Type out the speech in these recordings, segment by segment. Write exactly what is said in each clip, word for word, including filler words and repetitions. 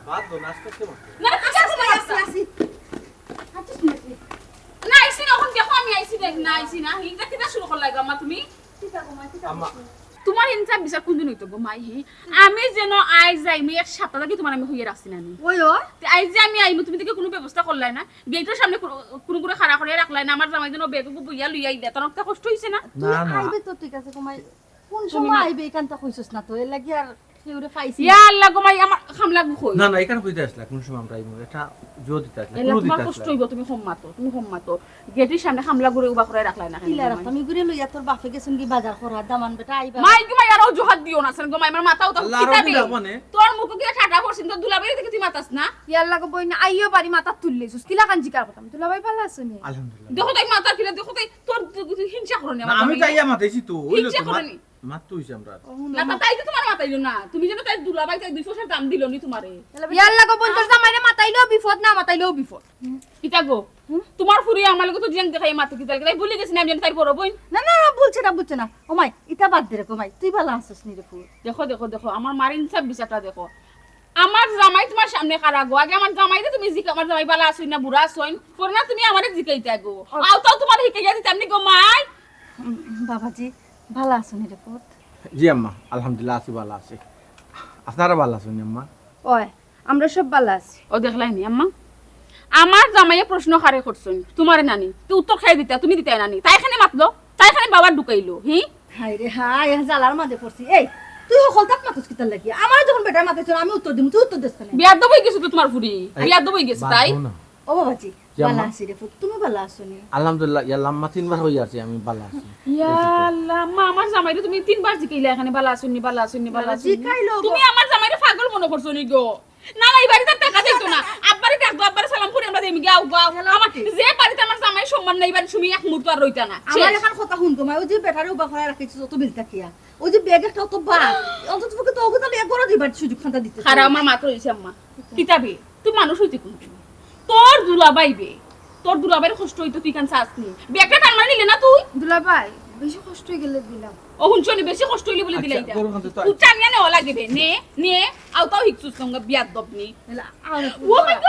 বাদ দেও না, আস্তে আস্তে মাতো। না, আস্তে আস্তে, আস্তে আস্তে। আচ্ছা, শুনে কি? না, আইছি না, অখন দেখো আমি আইছি দেখ, না আইছি না। ইটা কিতা শুরু করলায় গো আম্মা তুমি? কিতা গো মা, কিতা আম্মা। করছো? তুমার ইনসাফ বিচার কুনদিন অইতো গো মাই হি? আমি যেন আইজ যাইমু, এক সাপ্তা থাকি তুমারে আমি কইয়া রাখছি না নি? ওই ও। তে আইজ যে আমি আইমু, তুমি দেখি কুনু ব্যবস্থা করলায় না। গেইটর সামনে কুনু, কুনু করে খাড়া করিয়া রাখলায় না, আমার জামাই যেন বেগো বইয়া লইয়া আইলে, তার একটা কষ্ট অইছে না? না, না। আইবে তো ঠিক আছে গো মাই। কুন তুমি সময় মা- আইবে, ইখান তো কইছস না তো, এর লাগি আর কেউরে পাইছি না। ইয়া আল্লাহ গো মাই, আমার কামলাগু কই? না, না, ইখান কইতে আসলা, কুন সময় আমরা আইবো? এটা জোর দিতে আসলা, এলা কুলু তুমার দিতে কষ্ট আসলা। অইবো, তুমি কম মাতো, তুমি কম মাতো। গেটর সামনে কামলাগুরে উবা করাই রাখলায় না কেনে কিলা গো মাই? রাখতাম, ইগুরে লইয়া তোর বাপে গেছইন কি বাজার করা, দামান বেটা আইবা। মাই গো মাই, আর অজুহাত দিও না, সেন গো মাই, আমার মাথা উতা আল্লাহ, আরো কিতা দিলা বে? মানে? তোর মুখো কিতা ঠাটা পড়ছে, তোর দুলাভাইরে দেখি তুই মাতাস না? ইয়া আল্লাহ গো বইন, আইও বাড়ি মাতাত তুললে, কিলা কান জিকার করতাম। দুলাভাই ভালা আছো নি? আলহামদুলিল্লাহ। দেখো তাই মাতার কিলা, দেখো তাই তোর, তোর, তোর হিংসা করো নি না, আমার আমি জামাইরে। তাই মাতাইছি তো, অইলো হিংসা তো, করো মাত-, নি। মাততে অইছে আমরা। ও, হুনো, না, মা- তা তাই তো তুমার মাতাইলো না। তুমি যেন তাই দুলাভাই তাই দুই পয়সার দাম দিলো নি তুমারে। ইয়াল্লা গো, বইন, তোর জামাইরে মাতাইলেও বিপদ, না মাতাইলেও বিপদ। কিতা গো? হুম? তুমার ফুরি আমার লগে তো জিয়ান দেখাই মাতে কিতা লাগে? তাই ভুলি গেছি না আমি জানি তাই বড় বইন। না, না, না, বলছে না, বলছে না। ও মাই, ইতা বাদ দে রে গো মাই, তুই ভালা আছস নি রে ফুত? দেখো, দেখো, দেখো, আমার মার ইনসাফ বিচারটা দেখো। আমার জামাই তুমার সামনে খাড়া গো। আগে আমার জামাইরে তুমি জিকা, আমার জামাই ভালা আছইন না বুড়া আছইন? পরে না তুমি আমারে জিকাইতা গো। ও। আও তাও তুমারে হিকাইয়া দিতাম নি গো মাই। উম, বাবাজি, ভালা আছো নি রে পুত? জি আম্মা, আলহামদুলিল্লাহ আছি, ভালা আছি। আপনারা ভালা আছইন নি আম্মা? ওই, আমরা সব ভালা আছি। ও দেখলায় নি আম্মা? আমার জামাইয়ে প্রশ্ন কারে করছইন? তুমারে না নি? তে উত্তর কে দিতা, তুমি দিতায় না নি? তাই কেনে মাতলো, তাই কেনে বাবার ঢুকাইলো, হি? হায় রে হায়, জ্বালার মাঝে পড়ছি। এই, তুই হকলতাত মাতস কিতার লাগি? আমারে যখন বেটায় মাতাইছে, আমি উত্তর দিমু, তুই উত্তর দেস কেনে? বেয়াদব অই গেছে তো তুমার ফুরি, এই, বেয়াদব অই গেছে বাদ তাই। দেও না। ও বাবাজি, জি আম্মা। ভালা আছি রে পুত, তুমি ভালা আছো নি? আলহামদুলিল্লাহ, ইয়াল্লা আম্মা তিনবার কইয়া আছি আমি ভালা আছি। ইয়াল্লা আম্মা, আমার জামাইরে তুমি তিনবার জিকাইলা এখানে ভালা আছো নি, ভালা আছো নি, ভালা আছো নি? জিকাইলো গো। তুমি আমার জামাইরে পাগল মনো করছো নি গো? না, না, ই বাড়িত আর থাকা যাইতো না। আব্বারে ডাক দেও, আব্বারে সালাম করি আমরা যাইমু গি, আও গো, আও। আমার যে বাড়িত আমার জামাইর সম্মান নাই, ই বাড়িত তুমি এক মুহূর্ত আর রইতা না। আমার শেষ। এখান কথা হুন গো মাই, ওই যে বেটারে উবা করায় রাখছি যত বিলতা কিয়া। ওই যে ব্যাগ একটা অত বার, অন্তত পক্ষে তো ওকে তাহলে এক ঘরে দিবার সুযোগ খান্তা দিতে। খারা আমার মাত্র অইছে আম্মা। কিতা বে? তুই মানুষ অইতে কুনদিন? তোর দুলাভাই বে, তোর দুলাভাইর কষ্ট অইতো তুই ইখান চাস নি? ব্যাগটা টান মারি নিলে না তুই? দুলাভাই, বেশি কষ্ট অই গেলে দিলাম। ও হুনছো নি, বেশি কষ্ট অইলে বলে দিলাই আচ্ছা, ইটা। গরু খান তো উঠা নিয়া নেওয়া লাগে বে, নে, নে, আও তাও হিকছুস না, বিয়াদব নি। তাহলে আও না, ও মাই গড!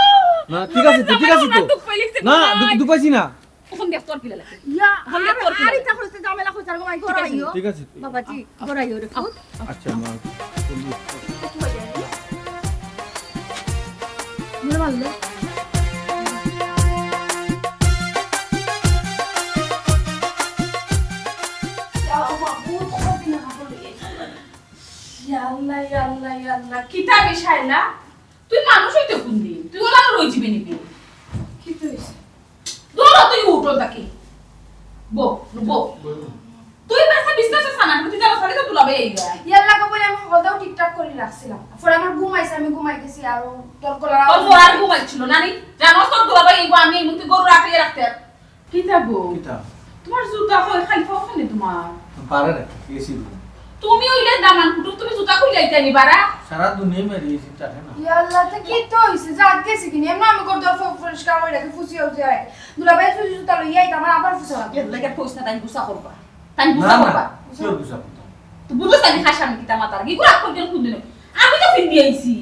না, ঠিক আছে তো, ঠিক আছে তো। দুঃখ পাইলিছে না, দুঃখ, দুঃখ পাইছি না। অখন দেখ তোর কিলা লাগে। ইয়া, অখন দেখ তোর কিলা লাগে। ইতা কইছে ঝামেলা কইছে আর গো মাই, ঘর আইও। ঠিক আছে তো। বাবাজি, ঘর আইও রে পুত। আচ্ছা, মা। মনে মারলো। ইয়া আল্লাহ, ইয়া আল্লাহ, ইয়া আল্লাহ। কিতা বিষয় না? তুই মানুষ অইতে কুনদিন? তুই ওলা রই যাবে নিবি। কিতা অইছে? ধরো তুই উঠো তাকে। বো, বো। তুই বাসা বিছনা ছাড়া না, তুই তার সাথে তো দুলাভাই আইবা। ইয়াল্লা গো বইন, আমি হকলতাও ঠিকঠাক করি রাখছিলাম। পরে আমার ঘুম আইছে, আমি ঘুমাই গেছি, আর ও তোর গলার তোর আওয়াজ বউ আর ঘুমাইছিল না নি? জানো তোর দুলাভাই আইবা, আমি এই মুহূর্তে গরু রাখিয়া রাখতে। কিতা গো? কিতা? তুমার জুতা কই? খালি ফোন নি তুমার। পারে না, এসি রুম। তুমি অইলে দামান কুটুম, তুমি জুতা খুলিয়া আইতা নি বারা? সারা দুনিয়া মেরে এসি থাকে না। ইয়াল্লা, তে কিতা অইছে? জাত গেছে কিনি? এমনে আমি ঘর দর ফ-, পরিষ্কার করি রাখি, ফুসি অইছে আয়। দুলাভাই ফুসি জুতা লইয়া আইতা, আমার আবার ফুসা লাগে। এর লাগি কইস না, তাই গুসা করবা। তাই গুসা না, না, করবা। কিওর গুসা করতাম? তো বুঝছ আমি খাসা আমি কিতা মাতার? কি করে এখন কেন কুনদিন? আমি তো ফিন্দি আইছি।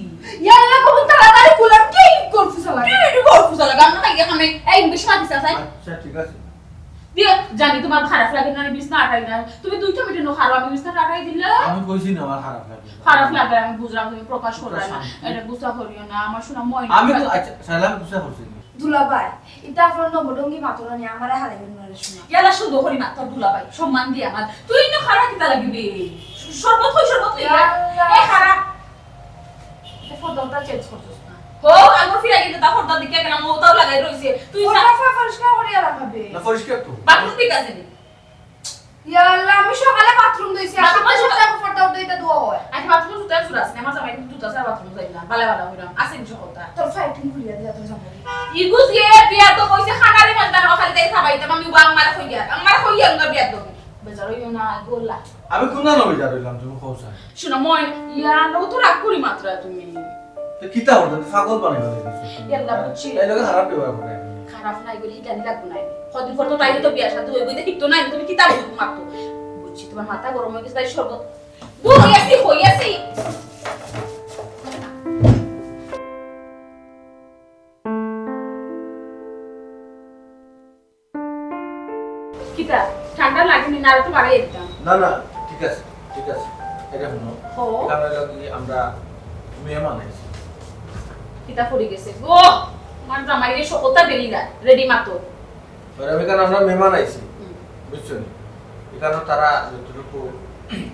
ইয়াল্লা, কখন তাড়াতাড়ি কুলাম, কি করছিস শালা? কি করছিস শালা? গান না খাইয়া খামে। এই মুখে শোনা দিছে, আচ্ছা? আচ্ছা, ঠিক আছে। দিও, জানি তুমার খারাপ লাগে না, আমি বিছনা আটাই না। তুমি দুইটা মিনিট নো খারো, আমি বিছনা আটাই দিলে। আমি কইছি না আমার খারাপ লাগে। খারাপ লাগে, আমি বুঝলাম, তুমি প্রকাশ করো না। এটা গুসা করিও না, আমার শোনা ময়না। আমি তো, আচ্ছা, সালাম গুসা করছি। দুলাভাই, ইতা আপনার নবডঙ্গি মাতনা নি, আমারে হারাইবেন না রে শোনা। ইয়ালা সুন্দর করি মাত, তোর দুলাভাই, সম্মান দিয়া মাত। তুই ইনো খাড়া কিতা লাগিবে? শরবত কই, শরবত কই? ইয়াল্লা। এ খাড়া। এ ফর্দাটা চেঞ্জ করছস না। হো, আঙ্গুর ফিরা গেছে, তা ফর্দা দিকে কেন মোতাও লাগাই রইছে। তুই ওটা যা। ফা-, পরিষ্কার করিয়া রাখাবে। না, পরিষ্কার তো। বাথরুম ঠিক আছে নি? ইয়াল্লা, আমি সকালে বাথরুম ধুইছি, আর বাথরুম সকালে ধুইছি। সকালে ফর্দা উঠে এটা ধোয়া হয়। আচ্ছা, বাথরুম জুতা জোড়া আছে, আমার জামাই কিন্তু জুতা ছাড়া বাথরুম যাই না। বালা বালা হইলাম, আছে কিছু কথা। তোর ফাইটিং খুলিয়া দিয়া তোর জামাই। ইগুজ গিয়ে বিয়া তো কইছে খানারে মাঝে না, খালি তাই খাবাইতাম, আমি উবা আমারে কইয়া, আমারে কইয়া উবা বিয়া তো। বেজার হইও না, গোল্লা। আমি কোন না বেজার হইলাম, তুমি কও স্যার। শোনো, মই, ইয়া, নো তো রাগ করি মাত্রা তুমি। তো কিতা হলো? তুমি পাগল বানাই ফেলে দিছো। ইয়াল্লা, বুঝছি। এই লোকে খারাপ ব্যবহার করে। খারাপ নাই বলে হিকানি লাগবো নাই। কদিন পর তো তাইলে তো বিয়া শাদী হইব, এটা ঠিক তো নাই, তুমি কিতা বুঝ মারতো? বুঝছি, তোমার মাথা গরম হয়ে গেছে, তাই শরবত। দূর হইয়াছি, হইয়াছি। পারে একদম। না না, ঠিক আছে, ঠিক আছে। এটা শুনো, হো। এখানে হলো কি, আমরা মেহমান আইছি। কিতা পড়ি গেছে গো? আমার জামাইরে সকলটা বেরিলা, রেডি মাতো। ম্যাডাম, এখানে আমরা মেহমান আইছি, হুম। বুঝছো নি? এখানে তারা যতটুকু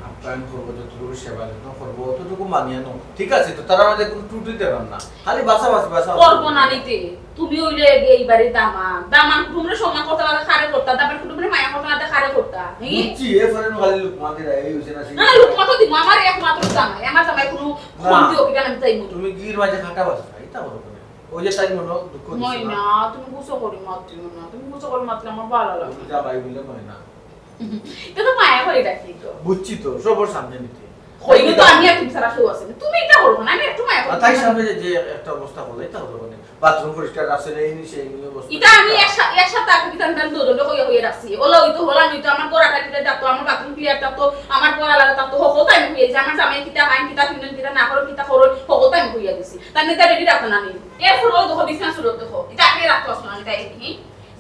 আপ্যায়ন করবো, যতটুকু সেবা যত্ন করবো, অতটুকু মানিয়ে নেও। ঠিক আছে তো, তারা আমাদের কোনো ত্রুটি দেবেন না, খালি বাসা বাসি বাসা করবো না নিতে। তুমি অইলে এই বাড়ির দামান, দামান কুটুমরে সম্মান করতে পারলে কারে করতা, দামান কুটুমরে মায়া করতে পারলে কারে করতা। হ্যাঁ? বুঝছি, এ ফরেন খালি লুকমা দিরা, এই হইছে না, সেই না, লুকমা তো দিমু, আমার একমাত্র জামাই, আমার জামাই কোনো না। কমতি হোক, এটা আমি চাইবো না। তুমি গির মাঝে খাটা বাসা, এটা বড় করে। ওই যে তাই মনে হয় দুঃখ দিছে না। ময়না, তুমি গুসো করি মাত দিও না, তুমি গুসো করি মাতলে আমার ভালো লাগে তুমি না। জামাই বলে ময়না। এটা তো মায়া করে ডাকি তো। বুঝছি তো, সবর সামনে নিতে। হইলে তো আমি আর তুমি ছাড়া কেউ আছে না। তুমি এটা করবো না, আমি একটু মায়া আর করি। তাই সামনে যে একটা অবস্থা হলো, এটা হলো মানে বাথরুম পরিষ্কার আছে না, এই নিয়ে সেই নিয়ে অবস্থা। এটা আমি এক সা-, এক সপ্তাহ আগে কিতান কিতান দৌড়লে কইয়া কইয়া রাখছি। ওলা ওই তো হলা নইতো আমার গোড়াটা কিতা থাকতো, আমার বাথরুম ক্লিয়ার থাকতো, আমার পড়া লাগা থাকতো, হকল তাই আমি কইয়া দিছি। আমার জামাই কিতা খাইন, কিতা ফিন্দন, কিতা না করো, কিতা করো, হকল তাই আমি কইয়া দিছি। তার নেতা রেডি রাখো না নি। এর ফুল ওই দেখো, বিছনা সুরত দেখো। এটা আগে রাখতো আসলো না, তাই কি?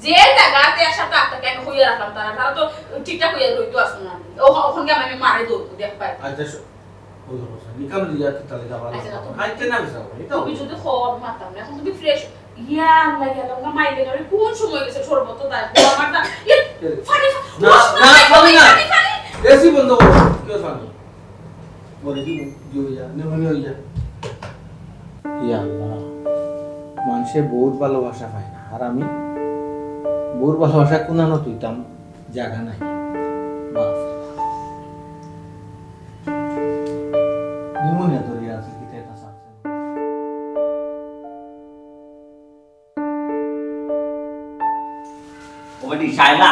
যে জায়গাতে এক সপ্তাহ আগে আমি কইয়া রাখলাম, তারা, তারা তো ঠিকঠাক কইয়া রইতো আসলো না। ও, ওখানে আমি মারে দৌড় দেখ পাই। আচ্ছা, শো-, ওই দেখো, স্যার, নিকাম লিয়া তো তাহলে যাওয়া আচ্ছা, লাগবে। তো খাইতে না যাও, এটা তুমি যদি খোয়াব মারতাম না, এখন তুমি ফ্রেশ। ইয়া আল্লাহ, ইয়া আল্লাহ, ওকে মাইরে ধরে কোন সময় গেছে শরবত তো তার, ও আমার না, ইয়ে, এ, পানি, না, রস না, নাই, পানি না। পানি, পানি। এসি বন্ধ করো, কেউ পানি। মরে কি, কি হইয়া, নিউমোনিয়া হইয়া। ইয়া আল্লাহ, মানুষে বহুত ভালোবাসা পায় না, আর আমি বহুত ভালোবাসা কোনানো তুইতাম জায়গা নাই। বাপ রে বাপ। নিউমোনিয়া ধরিয়া আছে, কিতা এটা সাকসেস। ও বেটি, শায়লা।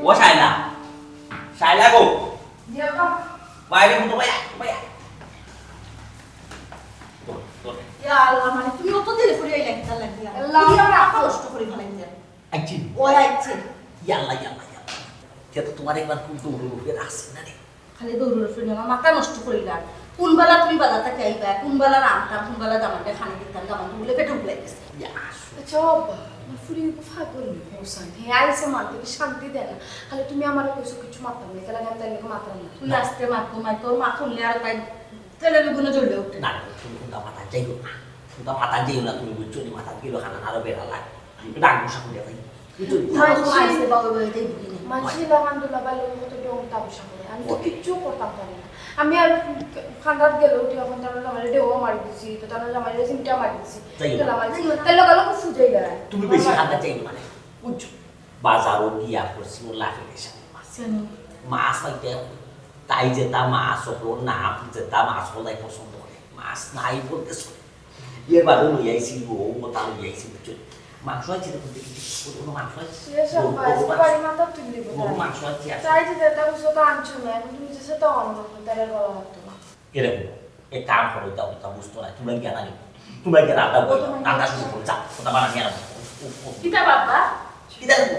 ও শায়লা। শায়লা গো। বাইরে মতো ভাইয়া, ভাইয়া। ইয়া আল্লাহ, মানে তুমি অত দেরি করি আইলা কিতা লাগিয়া? আল্লাহ। তুমি আমার মাথা নষ্ট করি ফেলাইতে। আইছি। ওই আইছে। ইয়াল্লা, ইয়াল্লা, ইয়াল্লা। কে তো তোমার একবার খুব দৌড় উপরে রাখছি না রে। খালি দৌড় উপরে আমার মাথা নষ্ট করিলা। কোন বেলা তুমি বাজার থেকে আইবা, কোন বেলা রান্তাম, কোন বেলা দামানটা খানি দিতাম, দামান তো বলে পেটে উঠলাই গেছে। ইয়া। আচ্ছা বাবা, আমার ফুরি ফাগল নি হোসান। হে আইছে মানতে কি শান্তি দেয় না। খালি তুমি আমারে কইছো কিছু মারতাম না, তাহলে আমি তাই লোকে মারতাম না। তুই আস্তে মাত, ঘুমাই তোর মা শুনলে আর তাই তেলে বেগুনে জ্বলবে উঠে। না, না, তুমি কোনটা মাথা যাইও না। কোনটা মাথা যাইও না, তুমি বুঝছো নি? মাথা গেলে খানা আরো বেড়া লাগে। আমি একটু ডাক বসা করে যাই। বুঝছো নি? তাও তো আইছে বাবা বাড়িতে বুঝি নেই। মানছি লাগান দুলা ভাই লোক তো ডং তামশা করে। আমি তো কিচ্ছু করতাম পারি না। আমি আর খান্দাত গেলে উঠি এখন তারা জামাইরে ডেওয়া মারি দিছি, তো তারা জামাইরে চিমটা মারি দিছি। যাইও। তাহলে আমার তাহলে গেল তো সুজাই বেড়ায়। তুমি বেশি খান্দাত যাইও না। বুঝছো? বাজারও গিয়া করছি ও লাফে সাথে মাছ। জানি। মাছ পাইতে এখন। তাই যেটা মাছ হলো না, যেটা মাছ হলাই পছন্দ করে। মাছ নাই বলতে শুনে। এর বাদে লই আইছি, ও ওটা লই আইছি, বুঝছো? মাংস আছে, দেখুন দেখি, দেখি, কোনো মাংস আছে? সে সব গরু, পাইছে, গরু বাড়ি মাংস। মাথা তুলি দেবো। গরু মাংস আছে, আছে। তাই যে যেটা বুঝছো তা আনছো না, এখন তুমি যে সেটা অন করবে, তারা গলা লাগতো না। এরকম, এক কাম করো, এটা, ওটা বুঝতো না, তোমরা গিয়া না, তোমরা গিয়া রান্না করো, রান্না শুরু করো, যা, ওটা বানা নিয়ে আনো। ও, ও, ও। কিতা বাবা? কিতা করবো?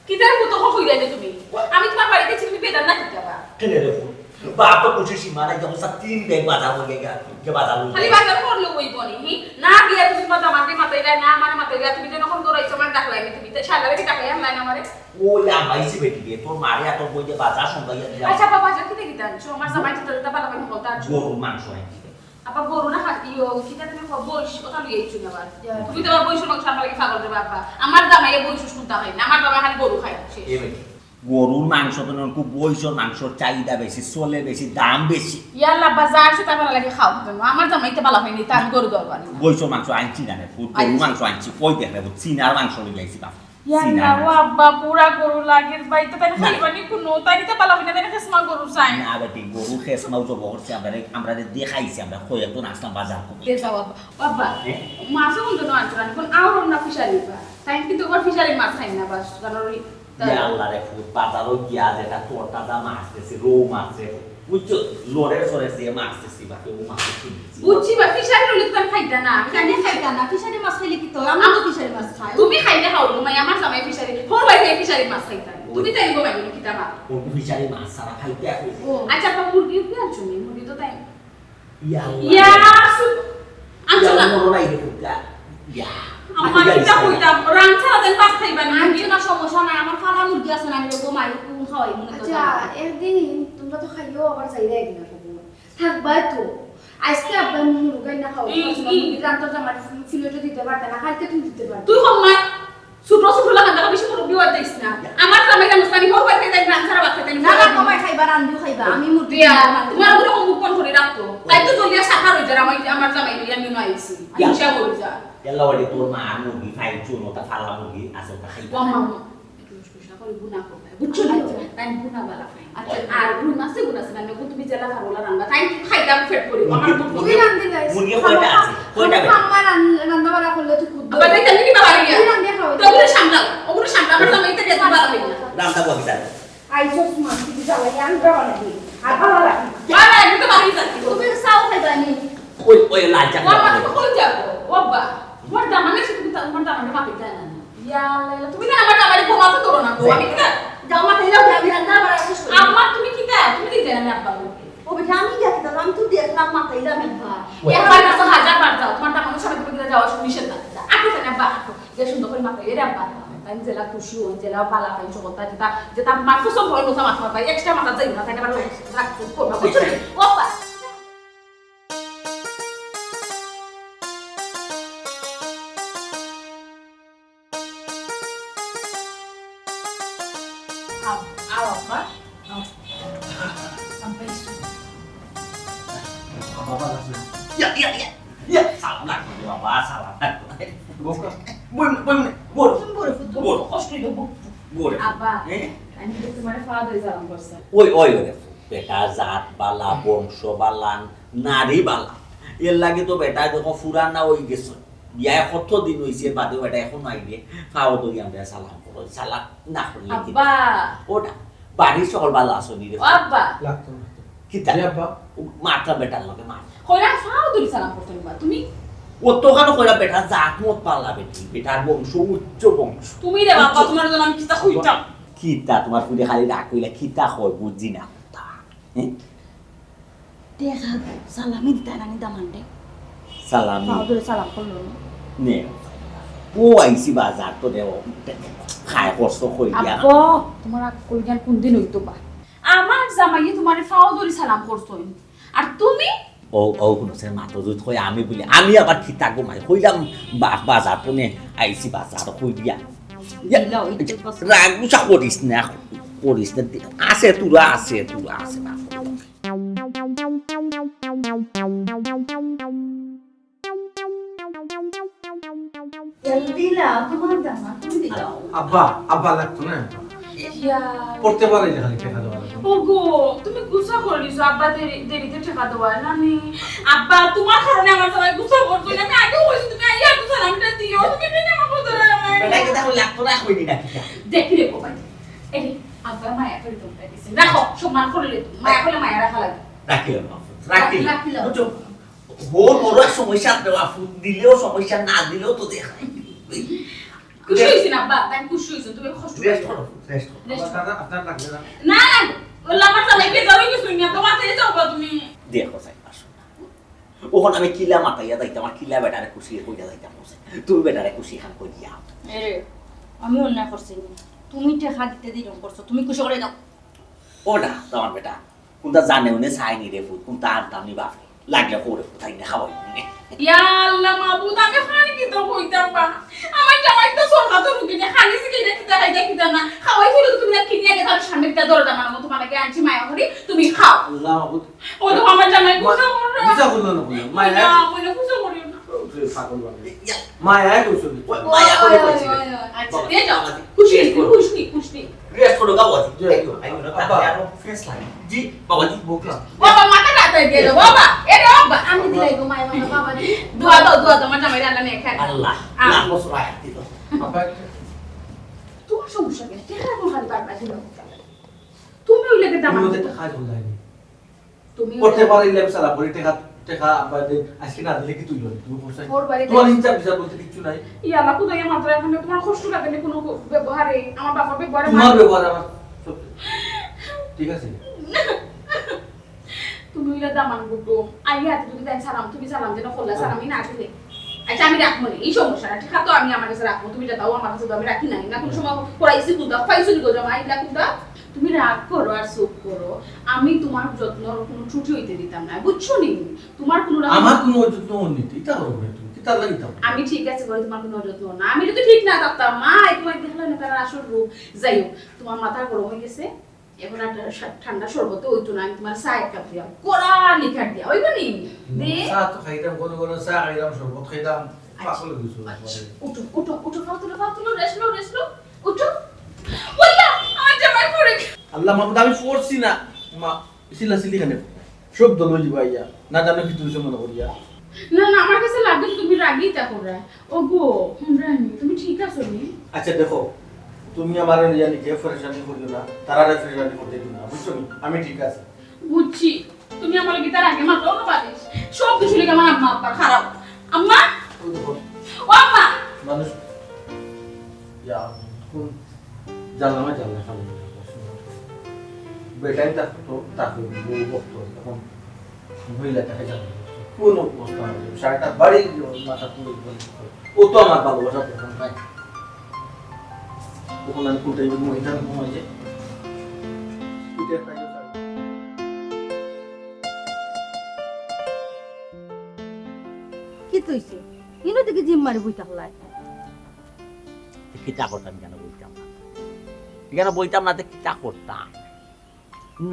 কিতার মতো হক হইলে তুমি? আমি তোমার বাড়িতে ছিল বেদার না কিতা বা? কেন রে ফুল? বাপ তো খুশি সীমা নাই, যখন সব তিন ব্যাগ বাজার হয়ে গেল, যে বাজার হয়ে খালি গেল। বাজার করলে ওই বনি, হি? না গিয়া তুমি তোমার দামাকে মাতাইলা, না আমারে মাতাইলা, তুমি তো যখন দৌড়াইছো আমার ডাকলাই আমি, তুমি তো সারা কি ডাকলাই আমলাই না আমারে? ও, ইয়া, বাইসি বেটি রে, তোর মারে এত বই যে বাজার সন্ধ্যা ইয়া দিলাম। আচ্ছা বাবা, বাজার কিতা কিতা আনছো? আমার জামাই তো তাহলে বালা বালা হল তা আনছো। গরুর মাংস আনছি। আবার গরু না খাস, ইয়ো, কিতা তুমি খাও, বইস, ওটা লইয়া আইছো না আবার। তুমি তো আবার বইস মাংস আমার লাগি পাগল রে বাবা। আমার জামাই বইস শুনতা খাই না, আমার জামাই খালি গরু খাই, শেষ। এ বেটি, গরুর মাংস তো নয়, খুব বইসর মাংসর চাহিদা বেশি, চলে বেশি, দাম বেশি। ইয়াল্লা, বাজার সে তার লাগি খাও কেন? আমার জামাই তো বালা হয়নি, তা আমি গরু দরবার না। বইসর মাংস আনছি না রে, ফুল, গরুর মাংস আনছি, কই দেখ রে, চিনার মাংস লই আইছি বাপ। ইয়াল্লা, চিনার ও মাংস। আব্বা, বুড়া গরু লাগের ভাই, তো তাই খাইবা নি কোনো, তাই তো বালা হয়নি, তাই খেসমা গরু চাই। না বেটি, গরু খেসমাও জব করছে, আমরা, আমরা দেখাইছি, আমরা কয়েকজন আসলাম বাজার করে। দে যাও আব্বা। ও আব্বা, হ্যাঁ? মাছও কিন্তু না আনছো, কোন আওরম না ফিশারি বা। তাই কিন্তু তোমার ফিশারি মাছ খাই না, বাস, জানো রে। তাই। ইয়া আল্লাহ রে ফুল, বাজারও গিয়া যেটা তোর তাজা মাছ দিছে, রৌ মাছ রে, বুঝছো? লড়ে সরে যে মাছ দিছি, বাকি ও মাছ কিনছি। বুঝছি বা, ফিশারি হলে তো আর খাইতা না। খাইলে খাইতা না, ফিশারি মাছ খাইলে কি তো? আমরা তো ফিশারি মাছ খাই। তুমি খাইলে খাও, তুমি আমার জামাই ফিশারি, ফোর বাই ফিশারি মাছ খাইতা। তুমি তাই গো ভাই, কিতা মা? ও ফিশারি মাছ ছাড়া খাইতে আসে। ও। আচ্ছা, আপা, মুরগি কি আনছো নি? মুরগি তো তাই। ইয়া আল্লাহ। ইয়া, সু-, আনছো না? মনে নাই রে ফুলটা। ইয়া। আমার কিতা কইতাম, রান ছাড়া দেন ভাত খাইবা না। আনছো না, সমস্যা নাই, আমার ফালা মুরগি আছে না, আমি বলবো মাই, কোন খাওয়াই মনে তো আচ্ছা, জানো। একদিন তোমরা তো খাইও, আবার যাইরা একদিন খাবো। থাকবা তো। আজকে আব্বা মুরগা না খাও, এই, খাওয়াইছো না, এই। মুরগি রান্তর জামাই ফিলেটও দিতে পারতে না, কালকে তুমি দিতে পারবে। তুই কম মার। ছোট ছোট লাগান, তাকে বেশি মুরব্বি হওয়ার দিস না। আমার জামাই জানোস না, আমি হোক বাড়িতে যাই, রান ছাড়া বাচ্চা তাই না, না, না, কমাই খাইবা, রান্ধু খাইবা, আমি মুরগি দিয়া, রান্ধু। তোমার উপরে অমুক কোন করে রাখতো। তাই তো জলিয়া সাকার হয়ে যার, আমার, আমার জামাই লইয়া আমি নয় আইছি। আমি ইয়া। হিংসা করি যা। ইয়াল্লা ওরে তোর মা মুরগি, ফাইল চুন, ওটা ফালা মুরগি, আছে ওটা খাইবা। কম মামু। একটু লুসলুসা করে গুনা করবে, বুঝছো নি? আচ্ছা। তাই গুনা বালা খাই। আচ্ছা। আর গুণ আছে, গুণ আছে, মানে, তুমি জেলা খাবো না রান্না, তাই খাইতাম ফেট করি, আমার মুরগি, তো তুমি রান্ধি নাই। মুরগি কয়টা আছে? কয়টা খাবো, বেটা? আম্মা রান-, রান্না বাড়া করলে তুই খুব আবার দেখতে আমি কি বাবা রে? তুই রান্ধি খাও। তো ওগুলো সামলাও, ওগুলো সামলাও, আমার জামাই তো দেখতে পারবে না। রান্না বলতে চাই। আইসোস মাছ কি জ্বালাই আনতে পারে কি? আর ভালো লাগে। বাবা, আমি তো বাড়ি যাচ্ছি। তুমি চাও খাইবা নি? ওই, ওই লাল চা ওর খাবো। মাথা কই যাবো? ও বাবা, তোমার দামানে শুধু তা-, তোমার দামানে মাপে যায় না। ইয়া আল্লাহ, তুমি না আমার দামানে ঘুমাতে ধরো না, গো। আমি কি না? যাও, মাথায় লাও, আমি রান্না আবার আসিস করি। আব্বা, তুমি কি তা-, তুমি কি জানো না আব্বা বলতে? ও বেটা, আমি দেখি তাহলে, আমি তো দেখলাম মাথায় লাম একবার। ওই। একবার না তো হাজার বার যাও, তোমার দামানে সবাই তুমি কিনা যাওয়া শুনি সেটা। আগে জানে আব্বা, আগে। যে সুন্দর করে মাথায় এর আব্বা। তাই জেলা খুশি হন, জেলা বালা পাই, জগৎটা যেটা, যেটা আমার পছন্দ হয়, ওটা মাথা মাথায়, extra মাথা যাই না, তাই আবার রাখতে করবা, বুঝছো? ও আব্বা। আও, আও, আব্বা। আও। আব্বা, এসো। বাবা, আসো। ইয়া, ইয়া, ইয়া। ইয়া, সালাম লাগবো রে বাবা, সালাম লাগবো। বউকা, বই মনে, বই মনে, বই। তুমি বড় ফুট, বড়। কষ্ট হইল, বউ। বড়। আব্বা, হ্যাঁ? আমি তো তোমার খাওয়া দাওয়া জানাম করছি। ওই, ওই, ওই, বেটা জাত বালা, বংশ বালা, নারী বালা। এর লাগি তো বেটা দেখো পুরানা হয়ে গেছে। বিয়া কত দিন হইছে, বাদে বেটা এখন আইবে, ফাও ধরি আমরা সালাম করো। সালাম না করলে কি? আব্বা। ওটা, বাড়ির সকল ভালো আছো নি রে? ও আব্বা। লাগতো না। কিতা? জি আব্বা। ও মারতা বেটার লগে মার। কইরা ফাও ধরি সালাম করতে নিবা তুমি? ও তো কেন কইরা বেটা জাত মত পাল্লা বেটি, বেটার বংশ উচ্চ বংশ। তুমি রে বাবা, উচ্চ তোমার জন্য আমি কিতা কইতাম? কিতা তোমার ফুলে খালি রাগ কইলা, কিতা কয় বুঝি না। তা, হ্যাঁ? দেখা, সালামি দিতা নানি দামানরে। সালামি। ফাও ধরে সালাম করলো না। নে। ও আইছি বাজার তো দেও। খায় কষ্ট কই দিয়া। আব্বা, তোমার আগ কই গেল কোন দিন হইতো বা? আমার জামাইয়ে তোমারে ফাও ধরে সালাম করছইন। আর তুমি? ও, ও, হুনো, সে মাতো জুত কই আমি বলি, আমি আবার কিতা ঘুমাই? কইলাম বা-, বাজার তো নে, আইছি বাজার কই দিয়া। ইয়া, দিলাও, ইজ্জত বাঁচাও। রাগ গুসা করিস না, করিস না। আছে তোরা, আছে তোরা, আছে না। তেল দিলা, তোমার দামা, তুমি দিলাও। আব্বা, আব্বা লাগতো না। ইয়া। পড়তে পারে যে খালি টেকা দেওয়া লাগতো। ওগো, তুমি গুসা করিছো, আব্বা দেরি, দেরিতে টেকা দেওয়া, নানি? আব্বা, তোমার কারণে আমার সবাই গুসা করছো, আমি আগেও কইছি, তুমি আইয়া তো সালামটা দিও, তুমি কেন আমার কথা রাখো না? বেটা, কিতা কইলে লাগতো না, কইনি না, কিতা? দেখি রে বাবা, এই আব্বা মায়া করে তোমরা দিছে। রাখো, সম্মান করলে তুমি, মায়া করলে মায়া রাখা লাগে। রাখিলাম, মাহফুজ, রাখিলাম। রাখিলাম। বুঝছো? বউর বড় এক সমস্যা আছে, বাফু, দিলেও সমস্যা, না দিলেও তো দেখা। খুশি হইছি না, আব্বা, তাই খুশি হইছি, তুমি কষ্ট রেস্ট করো। করো, রেস্ট করো। রেস্ট করো। আপনার, আপনার লাগবে না? না, না, ও লামার চালাই কে ধরে গেছো না, তোমার থেকে যাও বা তুমি। দেখো, সাইড পাঁচশো। ওখানে আমি কিলা মাতাইয়া যাইতাম, আর কিলা বেটারে খুশি কইয়া যাইতাম, বুঝছো? তুমি বেটারে খুশি খান করিয়া। এরে, আমি অন্যায় করছি না। তুমি টেকা দিতে দিলাম করছো, তুমি খুশি করে দাও। ওটা, তোমার বেটা। কোনটা জানে উনি চাইনি রে ফুট, কোনটা আনতাম নি বাপে। লাগলে করে ফুটাই না খাওয়াই নে। ইয়া আল্লাহ মাবুদ, আমি খানি কি তো কইতাম বা? আমার জামাই তো সরকার তো রুগী না, খানি সিকে না কিতা খাইতা কিতা না। খাওয়াই ফুলে তো তুমি না কিনে আগে তার সামনে কিতা দরজা মানো, তোমার লাগে আনছি মায়া করি, তুমি খাও। আল্লাহ মাবুদ। ও তো আমার জামাই মা-, গুছা করো না। গুছা করো না, করো না। মায়া। না, মনে গুছা করিও না। ওরে পাগল বাবা। ইয়া। মায়া কইছো নি? ওই মায়া করে ওই, কইছি। ওই, ওই, ওই। আচ্ছা, বাবা, দিয়ে যাও। বাবা, খুশি, দিয়ে করো। খুশি, খুশি। রেস্ট করো, বাবাজি। জি, এই তো, এই তো, আব্বা। আরো ফ্রেশ লাগে। জি, বাবাজি। বোকা। বাবা, মাথা কাটাই দিয়ে দাও, বাবা। এ রে, বাবা। আমি দিলাই গো, মায়া, মায়া, বাবাজি। দোয়া দাও, দোয়া দাও, আমার জামাইরে আল্লাহ নিয়ে খায়। আল্লাহ, আমিন। লাখ বছর আয়াত দিত। আব্বা, তোমার সমস্যা কি? কেন এখন খালি বারবার দিল? তুমি ওই লেগে তুমি দামান্ড ওদের করো। কাজ বন্ধ হয়নি। তুমি করতে পারলে আমি সারা করি, টেকা, টেকা আব্বা দে, আজকে না দিলে কি তুই লড়ি? তুমি কোথায়? ওর বাড়িতে তোমার হিসাব হিসাব বলতে কিচ্ছু নাই। ইয়া আল্লাহ, কোথায় আমার তো এখন তোমার কষ্ট লাগে না কোনো ব্যবহারে, আমার বাবার ব্যবহারে তোমার মার- ব্যবহার আমার সব ঠিক আছে। তুমি হইলে দামান গুড্ডু, আইয়া তুমি দেন সালাম, তুমি সালাম যেন করলে সালামই না আসলে। আচ্ছা, আমি রাখবো না, এই সমস্যা না, ঠিক আছে, তো আমি আমার কাছে রাখবো, তুমি যেটা দাও আমার কাছে দাও, আমি রাখি না, না কোনো সময় পড়াইছি কোনটা, পাইছো নি গো জামা, আইলা কোনটা? তুমি রাগ করো আর চুপ করো, আমি তোমার যত্নর কোনো ত্রুটি হইতে দিতাম না, বুঝছো নি? তোমার কোনো রকম আমার কোনো অযত্ন অর নি, ইতা করো না তুমি, কিতার লাগি ইতা করো? আমি ঠিক আছে, ঘরে তোমার কোনো অযত্ন না। আমি যদি ঠিক না থাকতাম, মা, এই তোমার দেখলে না, তার আসল রূপ। যাই হোক, তোমার মাথা গরম হয়ে গেছে, এখন আর ঠা-, ঠান্ডা শরবত হইতো না, আমি তোমার চা এক কাপ দিয়া, কড়া লিকার দিয়া, হইব নি? দে। চা তো খাইতাম, ঘন ঘন চা খাইতাম, শরবত খাইতাম, আচ্ছা, পাগল হয়ে গেছো আচ্ছা, একবারে। উঠো, উঠো, উঠো, ফাও তুলো, ফাও তুলো, রেস্ট লো, রেস্ট লো, উঠো। ওইয়া, আমার জামাই পড়ে গেল। আল্লাহ মাহমুদ, আমি পড়ছি না। মা, সিলা সিলি কেনে? শব্দ লই দিবা ইয়া। না জানো কি তুই মনে করিয়া? না, না, আমার কাছে লাগে তুমি রাগেই তা করো। ও গো, হুমরানি, তুমি ঠিক আছো নি? আচ্ছা দেখো, তুমি আমার লইয়া নিজে পরেশানি করিও না, তারারে পরেশানি করতে দিও না, বুঝছো নি? আমি ঠিক আছি। বুঝছি, তুমি আমার লগে তার আগে মাত্র অন্য বালিশ। সব কিছু লেগে আমার আম্মা আব্বার খারাপ। আম্মা! ওই দেখো। ও আম্মা! মানুষ ইয়া, কোন জানলা না জানলা খালি। বেটাই থাকতো, তাকে বউ বকতো, এখন মহিলা তাকে জানে। কোন অবস্থা হবে? সারাটা বাড়ি মাথা তুলে বলে, ও তো আমার ভালোবাসার প্রধান ভাই। ওখানে আমি কোনটা মহিলা ঘুমাই যে? এটা একটা ইয়ে থাকে। কি তৈছে? ইনো দেখি জিম মারি বই থাকলাই। তে কিতা করতাম, কেন বইতাম না? কেন বইতাম না, তে কিতা করতাম?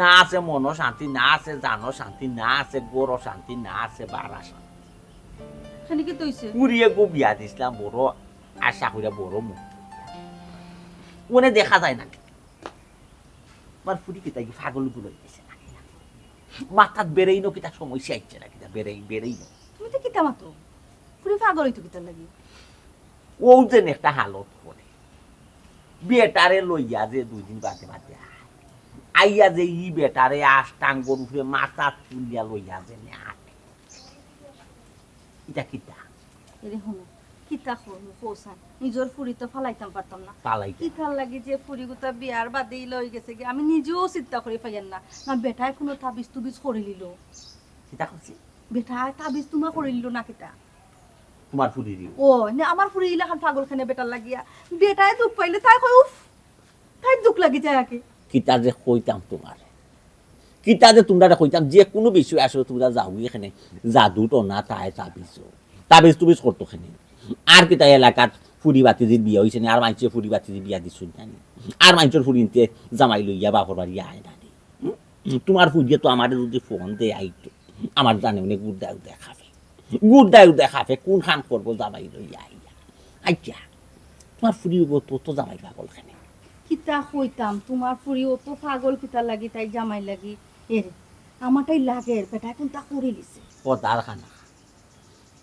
না আছে মনো শান্তি, না আছে জানো শান্তি, না আছে গরো শান্তি, না আছে বারা শান্তি। খানি কি তৈছে? পুরিয়ে গো বিয়া দিছিলাম, বড় আশা করিয়া বড় মুখ। মনে দেখা যায় না। আমার ফুরি কিতা কি পাগল গুলো হইতেছে না? মাথাত বেরেইনো কিতা সমস্যা আইছে না কিতা? বেরেই, বেরেইনো। তুমি তো কিতা মাতো? ফুরি পাগল হইতো কিতার লাগি? ও যে একটা হালত করে। বেটারে লইয়া যে দুই দিন বাদে বাদে আয়। আইয়া যে ই বেটারে আষ্টাঙ্গর উপরে মাথা তুলিয়া লইয়া যে নে আয়। ইটা কিতা? এরে হুনো, কিতা করমু কও ছাইন? নিজর ফুরি তো ফালাইতাম পারতাম না। ফালাইতাম। কিতার লাগি যে ফুরি গুতা বিয়ার বাদে ইলা অই গেছে গি, আমি নিজেও চিন্তা করি পাইয়ার না। না বেটায় কুনু তাবিজ তুবিজ করিলিলো। কিতা করছে? বেটায় তাবিজ তুমা করিলিলো না কিতা? তোমার ফুরিরে? ও, না আমার ফুরি ইলাখান পাগল কেনে বেটার লাগিয়া। বেটায় দুখ পাইলে তাই কয় উফ। তাই দুখ লাগি যায় আগে। কিতা যে কইতাম তোমারে, কিতা যে তুমরারে কইতাম, যে কুনু বিষয় আসলে তুমরা যাও এখানে জাদু টনা তাই তাবিজ, তাবিজ তুবিজ করতো কেনে। আর কিতা এলাকাত ফুরি বাতিজির বিয়া অইছে নি, আর মাইনষে ফুরি বাতিজির বিয়া দিছইন না নি, আর মাইনষর ফুরিন্তে জামাই লইয়া বাপর বাড়ি আয় না নি। হুম? তোমার ফুরিয়ে তো আমারে যদি ফোন দে আইতো, আমার জানে উনি গুড় দাও দেখাবে। গুড় দাও দেখাবে, কোন খান করবো জামাই লইয়া আইয়া। আইয়া, তোমার ফুরি অত, অত জামাই পাগল কেনে? কিতা কইতাম, তোমার ফুরি অত পাগল কিতা লাগি, তাই জামাই লাগি। এরে, আমারটাই লাগে, বেটায় কুনতা করিলিছে। খোদার খানা।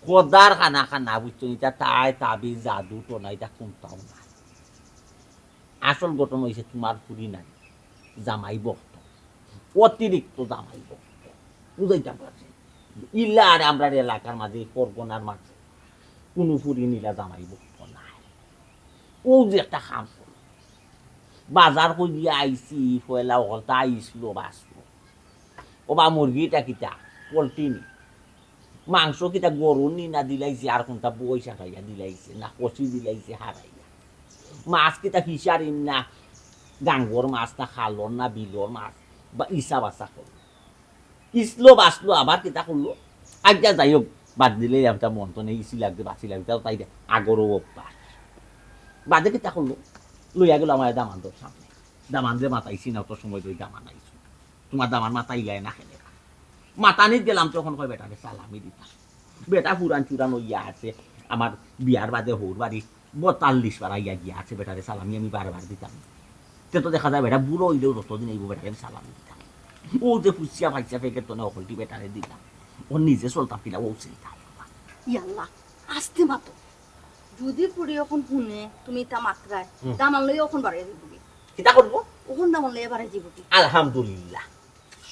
খোদার খানা খানা, বুঝছো? ইটা তাই তাবিজ, জাদু, টোনা, ইটা কুনতাও না। আসল ঘটনা অইছে তোমার ফুরি নাই, জামাই ভক্ত, অতিরিক্ত জামাই ভক্ত। বুঝাইতাম পারছি? ইলা আর আমরার এলাকার মাঝে, পরগনার মাঝে কুনু ফুরিন ইলা জামাই ভক্ত নাই। ও যে একটা কাম করলো, বাজার করিয়া আইছি, পয়লা অকলতা আইসলো বাসলো। ও বা মুরগিটা কিতা? পোল্ট্রি নি? মাংস কিতা গরুর নি না দিলাইছে, আর কুনতা বই সাটাইয়া দিলাইছে, না কষি দিলাইছে হারাইয়া? মাছ কিতা ফিশারির না গাঙ্গর মাছ, না খালর না বিলর মাছ, বা ইসা বাসা করলো। ইসলো বাসলো আবার কিতা করলো? আজ্ঞা যাই হোক, বাদ দিলে এটা মন তো নেই, ইসি লাগবে, বাসি লাগবে, তাও তাই দে, আগরও অভ্যাস। বাদে কিতা করলো? লইয়া গেল আমার দামান্দর সামনে। দামান্দে মাতাইছি না, অত সময় ধরে দামান আইছো। তোমার দামান মাতাইলায় না কেনে? মাতানিত গেলাম তখন কয় বেটারে সালামি দিতাম। বেটা ফুরান চুরান অইয়া আছে, আমার বিয়ার বাদে হউর বাড়ি বতাল্লিশ বার আইয়া গিয়া আছে, বেটারে সালামি আমি বারবার দিতাম। তে তো দেখা যায় বেটা বুড়ো অইলেও যতদিন আইবো বেটারে আমি সালামি দিতাম। ও যে ফুসিয়া ফাইসা ফেকের তনে অকলটি বেটারে দিলাম, ও নিজে চলতাম কিলা ও চিন্তা। ইয়াল্লা, আস্তে মাতো। যদি ফুরি অখন হুনে তুমি ইতা মাতরায়, হুম। দামান লইয়া অখন বাড়াই দিবো। কিতা করবো? অখন দামান লইয়া বাড়াই দিবো। আলহামদুলিল্লাহ।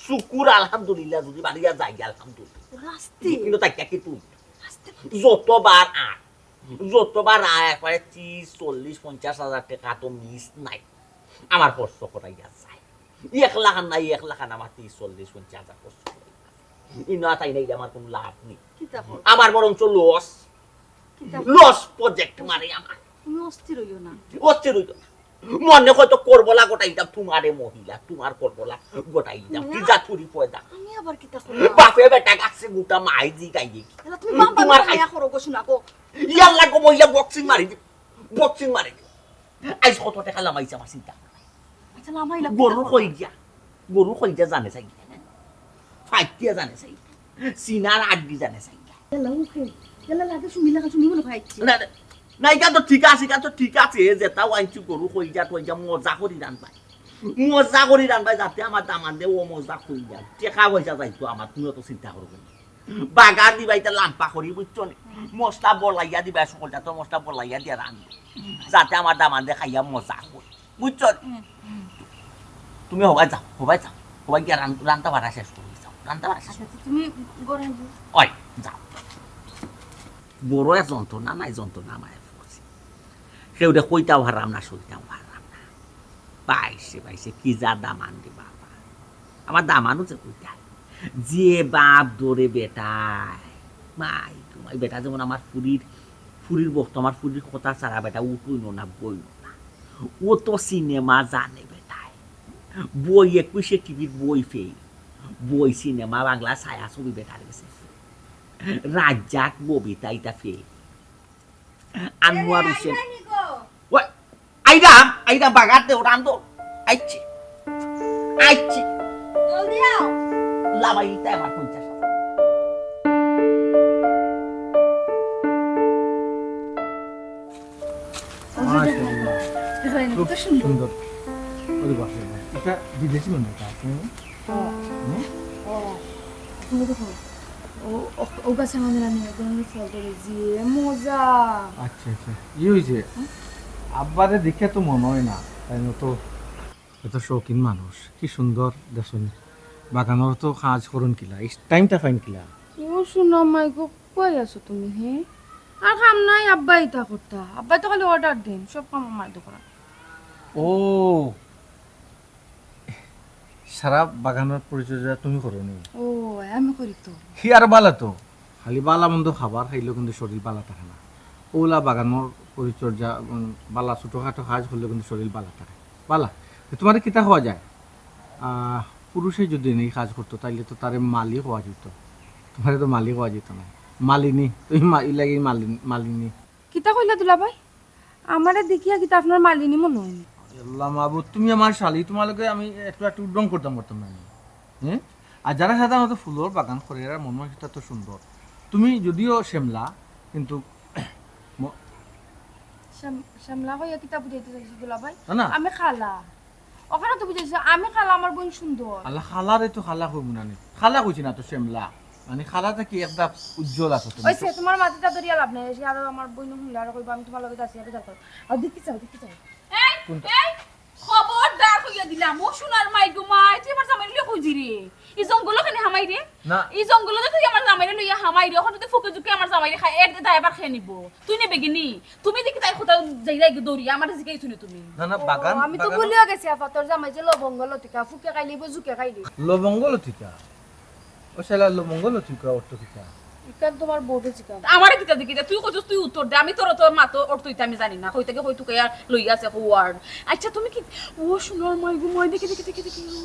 শুকুর আলহামদুলিল্লাহ, যদি বাড়িয়া যাই আলহামদুলিল্লাহ। আস্তে। কিন্তু তাই কি তুই? আস্তে মাতো। যতবার আয়, যতবার আয়, একবারে ত্রিশ, চল্লিশ, পঞ্চাশ হাজার টেকা তো মিস নাই। আমার খরচ করাইয়া যায়। এক লাখ নাই, এক লাখ আমার ত্রিশ, চল্লিশ, পঞ্চাশ হাজার খরচ করাইয়া যায়। ইনো তাই নাই, আমার কোনো লাভ নেই। কিতা কর? আমার বরঞ্চ লস। কিতা কর? লস প্রজেক্ট মারে আমার। তুমি অস্থির অইও না। অস্থির অইও না। মনে কয় তো করবলা গটাই দিতাম, তুমারে মহিলা, তুমার করবলা গটাই দিতাম। কি জাত ফুরি পয়দা। আমি আবার কিতা করলাম? বাপে বেটা গাছে গুটা মাই জি গাইয়ে। এলা তুমি বাপ বাপ তোমার খায়া করো গো, শোনা গো। ইয়াল্লা গো মহিলা, বক্সিং মারি দি, বক্সিং মারি দি। আইজ কত টেকা লামাইছে আমার চিন্তা। আচ্ছা, লামাইলা গরুর কিতা? কইজা, গরুর কইজা জানে চাই, ফাইটিয়া জানে চাই, সিনার আড্ডি জানে চাই। এলা উঠে, এলা লাগে শুনি লাগা, শুনি মনে হয়। না, না, না, ইটা তো ঠিক আছে, ইটা তো ঠিক আছে, যেটা আনছি গরুর কইজা টইজা মজা করি রানবায়, মজা করি রানবায়, যাতে আমার দামান্দে ও মজা কইজা টেকা পয়সা যাইতো আমার, তুমি অত চিন্তা করো না। বাগার দিবা ইটা লাম্পা করি, বুঝছো নি? মশলা বলাইয়া দিবা, সকলটা তো মশলা বলাইয়া দিয়া রানবো, যাতে আমার দামান্দে খাইয়া মজা করি, বুঝছো নি? হুম, হুম। তুমি হবাই যাও, হবাই যাও, হবাই গিয়া রান-, রান্তা বাড়া শেষ করি যাও, রান্তা বাড়া শেষ আচ্ছা, করি। তো তুমি গরম জুস। ওই, যাও। বড় এক যন্ত্রণা নাই, যন্ত্রণা মায়ের পড়ছি। কেউরে কইতাও হারাম না, সইতাও হারাম না। পাইছে, পাইছে, কি যা দামান রে বাবা। আমার দামানও যে কইতায়। যে বাপ ধরে বেটায়। মাই গো মাই, বেটা যেমন আমার ফুরির, ফুরির বক্ত, আমার ফুরির কথা ছাড়া বেটা উঠইন না, বইন না। ও তো সিনেমা জানে বেটায়। বই একুশে টিভির বই ফেল। বই সিনেমা বাংলা ছায়া ছবি বেটার গেছে। রাজ্জাক ববিতা ইটা ফেল। আনোয়ার হোসেন। ওই, আইরাম, আইরাম, বাগার দে, ওরান দো। আইছি, আইছি। জলদি আও। লাভাই দিতে আমার পঞ্চাশ হাজার। মাশাআল্লাহ। দেখো, এনে খুব কত সুন্দর। সুন্দর। ওরে বাপরে বাপ। এটা বিদেশি মনে হয়, হুম? ও। হুম? ও। তুমি দেখো। ও, ও, ও গাছে আমাদের আনি এক ধরনের ফল ধরে, যে মজা। আচ্ছা, আচ্ছা। ই হইছে? হুম? আব্বারে দেখে তো মনে হয় না। তাই না তো? এত শৌখিন মানুষ। কি সুন্দর দেখছনি। বাগানর তো কাজ করইন কিলা। এই টাইমটা পাইন কিলা। ও সোনা মাই গো, কই আছো তুমি, হে? আর কাম নাই, আব্বাই ইতা করতা। আব্বাই তো খালি অর্ডার দেন, সব কাম আমার তো করা। ও, সারা বাগানর পরিচর্যা তুমি করো নি? ও, আমি করি তো। হি আর বালা তো। খালি বালা মন্দ খাবার খাইলেও কিন্তু শরীর বালা থাকে না। ওলা বাগানর পরিচর্যা, উম, বালা ছোটখাটো কাজ করলেও কিন্তু শরীর বালা থাকে। বালা। তো তোমারে কিতা কওয়া যায়? আহ, পুরুষে যদি এই কাজ করতো, তাইলে তো তারে মালি কওয়া যেত। তোমারে তো মালি কওয়া যেত না। মালিনী, তুমি মা-, ই লাগি মালিন-, মালিনী। কিতা কইলা দুলাভাই? আমারে দেখিয়া কিতা আপনার মালিনী মনে হয় নি? আল্লাহ মাবুদ, তুমি আমার শালি, তোমার লগে আমি একটু একটু রং করতাম পারতাম না আমি। হ্যাঁ? আর যারা সাধারণত ফুলর বাগান করে, এরা মন মানসিকতা তো সুন্দর। তুমি যদিও শ্যামলা, কিন্তু ম- শ্যাম-, শ্যামলা হইয়া কিতা বুঝাইতে চাইছো দুলাভাই? না, না। আমি কালা। ওখানে তো বুঝাইছো, আমি কালা, আমার বোন সুন্দর। আল্লাহ, কালারে তো কালা কইব না নি। কালা কইছি না তো, শ্যামলা। মানে কালাটা কি একটা উজ্জ্বল আছে তুমি। ওই সে তোমার মাথাটা ধরিয়া লাভ নাই, এসে আরো আমার বোন হুনলে আরো কইবা আমি তোমার লগে দাসি আরো দরকার। আর দেখি চাও, দেখি চাও। এই, কোনটা? এই, খবরদার কইয়া দিলাম, ও সোনার মাই গো মাই, তুই আমার জামাইরে লইয়া কই দিরে? এই জঙ্গল ওখানে হামাই রে? না। এই জঙ্গল তুই আমার জামাইরে লইয়া হামাই রে, ওখানে তুই ফুকে জুকে আমার জামাইরে খায়, এর দায় আবার খেয়ে নিব। তুই নেবে কি নি? তুমি দেখি তাই কোথাও যাইরা গি দৌড়ি, আমার জিকাই শুনে তুমি। না, না, ও, বাগান, আমি তো বাগান। ভুলিয়া গেছি, আফা, তোর জামাই যে লবঙ্গ লতিকা, ফুকে খাইলিব, জুকে খাইলিব। লবঙ্গ লতিকা? ও শালা, লবঙ্গ লতিকা অর্থ কিতা? ইকান তোমার বউরে জিকাও। আমারে কিতা দেখি দে, তুই কইছস তুই উত্তর দে, আমি তোর তো মাতো অর্থ ইতা আমি জানি না, কই থেকে কই তুকে আর লই আছে কো ওয়ার্ড। আচ্ছা তুমি কি, ও সোনার মাই গো মাই, দেখি, দেখি, দেখি, দেখি, ও,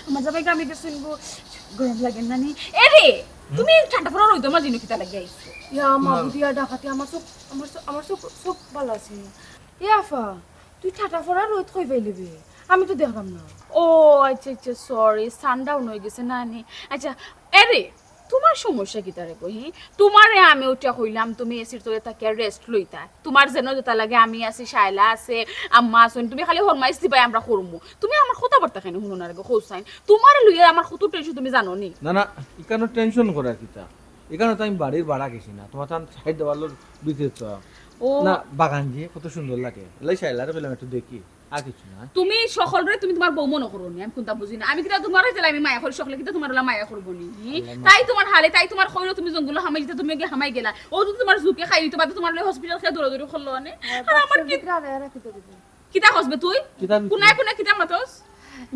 আমার জামাই গ্রামে গেছে গো, গরম লাগে না নি? এ রে, তুমি ঠান্ডা পড়া রইদ মাঝে কিতা লাগে আইছো? ইয়া, মা না। বুদিয়া ডাকাতি, আমার চোখ, আমার চোখ, আমার চোখ, চোখ ভালা আছে। এ আফা, তুই ঠাটা ফড়া রইদ কই পাইলি বে? আমি তো দেখলাম না। ও আচ্ছা, আচ্ছা, সরি, সানডাউন হয়ে গেছে না নি। আচ্ছা, এ রে, তোমার সমস্যা কিতা রে গো, হি? তোমারে আমি ওটা কইলাম, তুমি এসির তলে থাকিয়া রেস্ট লইতা। তোমার যেন যেটা লাগে আমি আছি, শায়লা আছে, আম্মা আছইন, তুমি খালি ফরমাইশ দিবায় আমরা করমু। তুমি আমার কথাবার্তা কেনে হুনো না রে গো, হোসাইন? তোমারে লইয়া আমার কত টেনশন তুমি জানো নি? না, না, ইকানো টেনশন করার কিতা? ইকানো তো আমি বাড়ির ভাড়া গেছি না, তোমার তান সাইড দেওয়ালোর ভিতরে তো। ও। না, বাগান যে কত সুন্দর লাগে। এলাই শায়লারে বললাম একটু দেখি। আর কিছু না। তুমি সকলরে তুমি তোমার বউ মনে করো নি, আমি কোনটা বুঝি না। আমি কিতা তোমার হইতে আমি মায়া করি, সকলে কিতা তোমার ওলা মায়া করবো নি? হি? আল্লাহ মায়া। তাই তোমার হালে, তাই তোমার কইলো তুমি জঙ্গল হামাই যেতে তুমি গিয়ে হামাই গেলা। ও যদি তোমার জুকে খাই দিতে পারতো, তোমার লই হসপিটাল খেয়ে দৌড়াদৌড়ি করলো অনে। আর আমার কি ভিতরে আড়াই রাখি তো দিবি। কিতা কসবে তুই? কিতা দিবি? কোনায় কোনায় কিতা মাতস?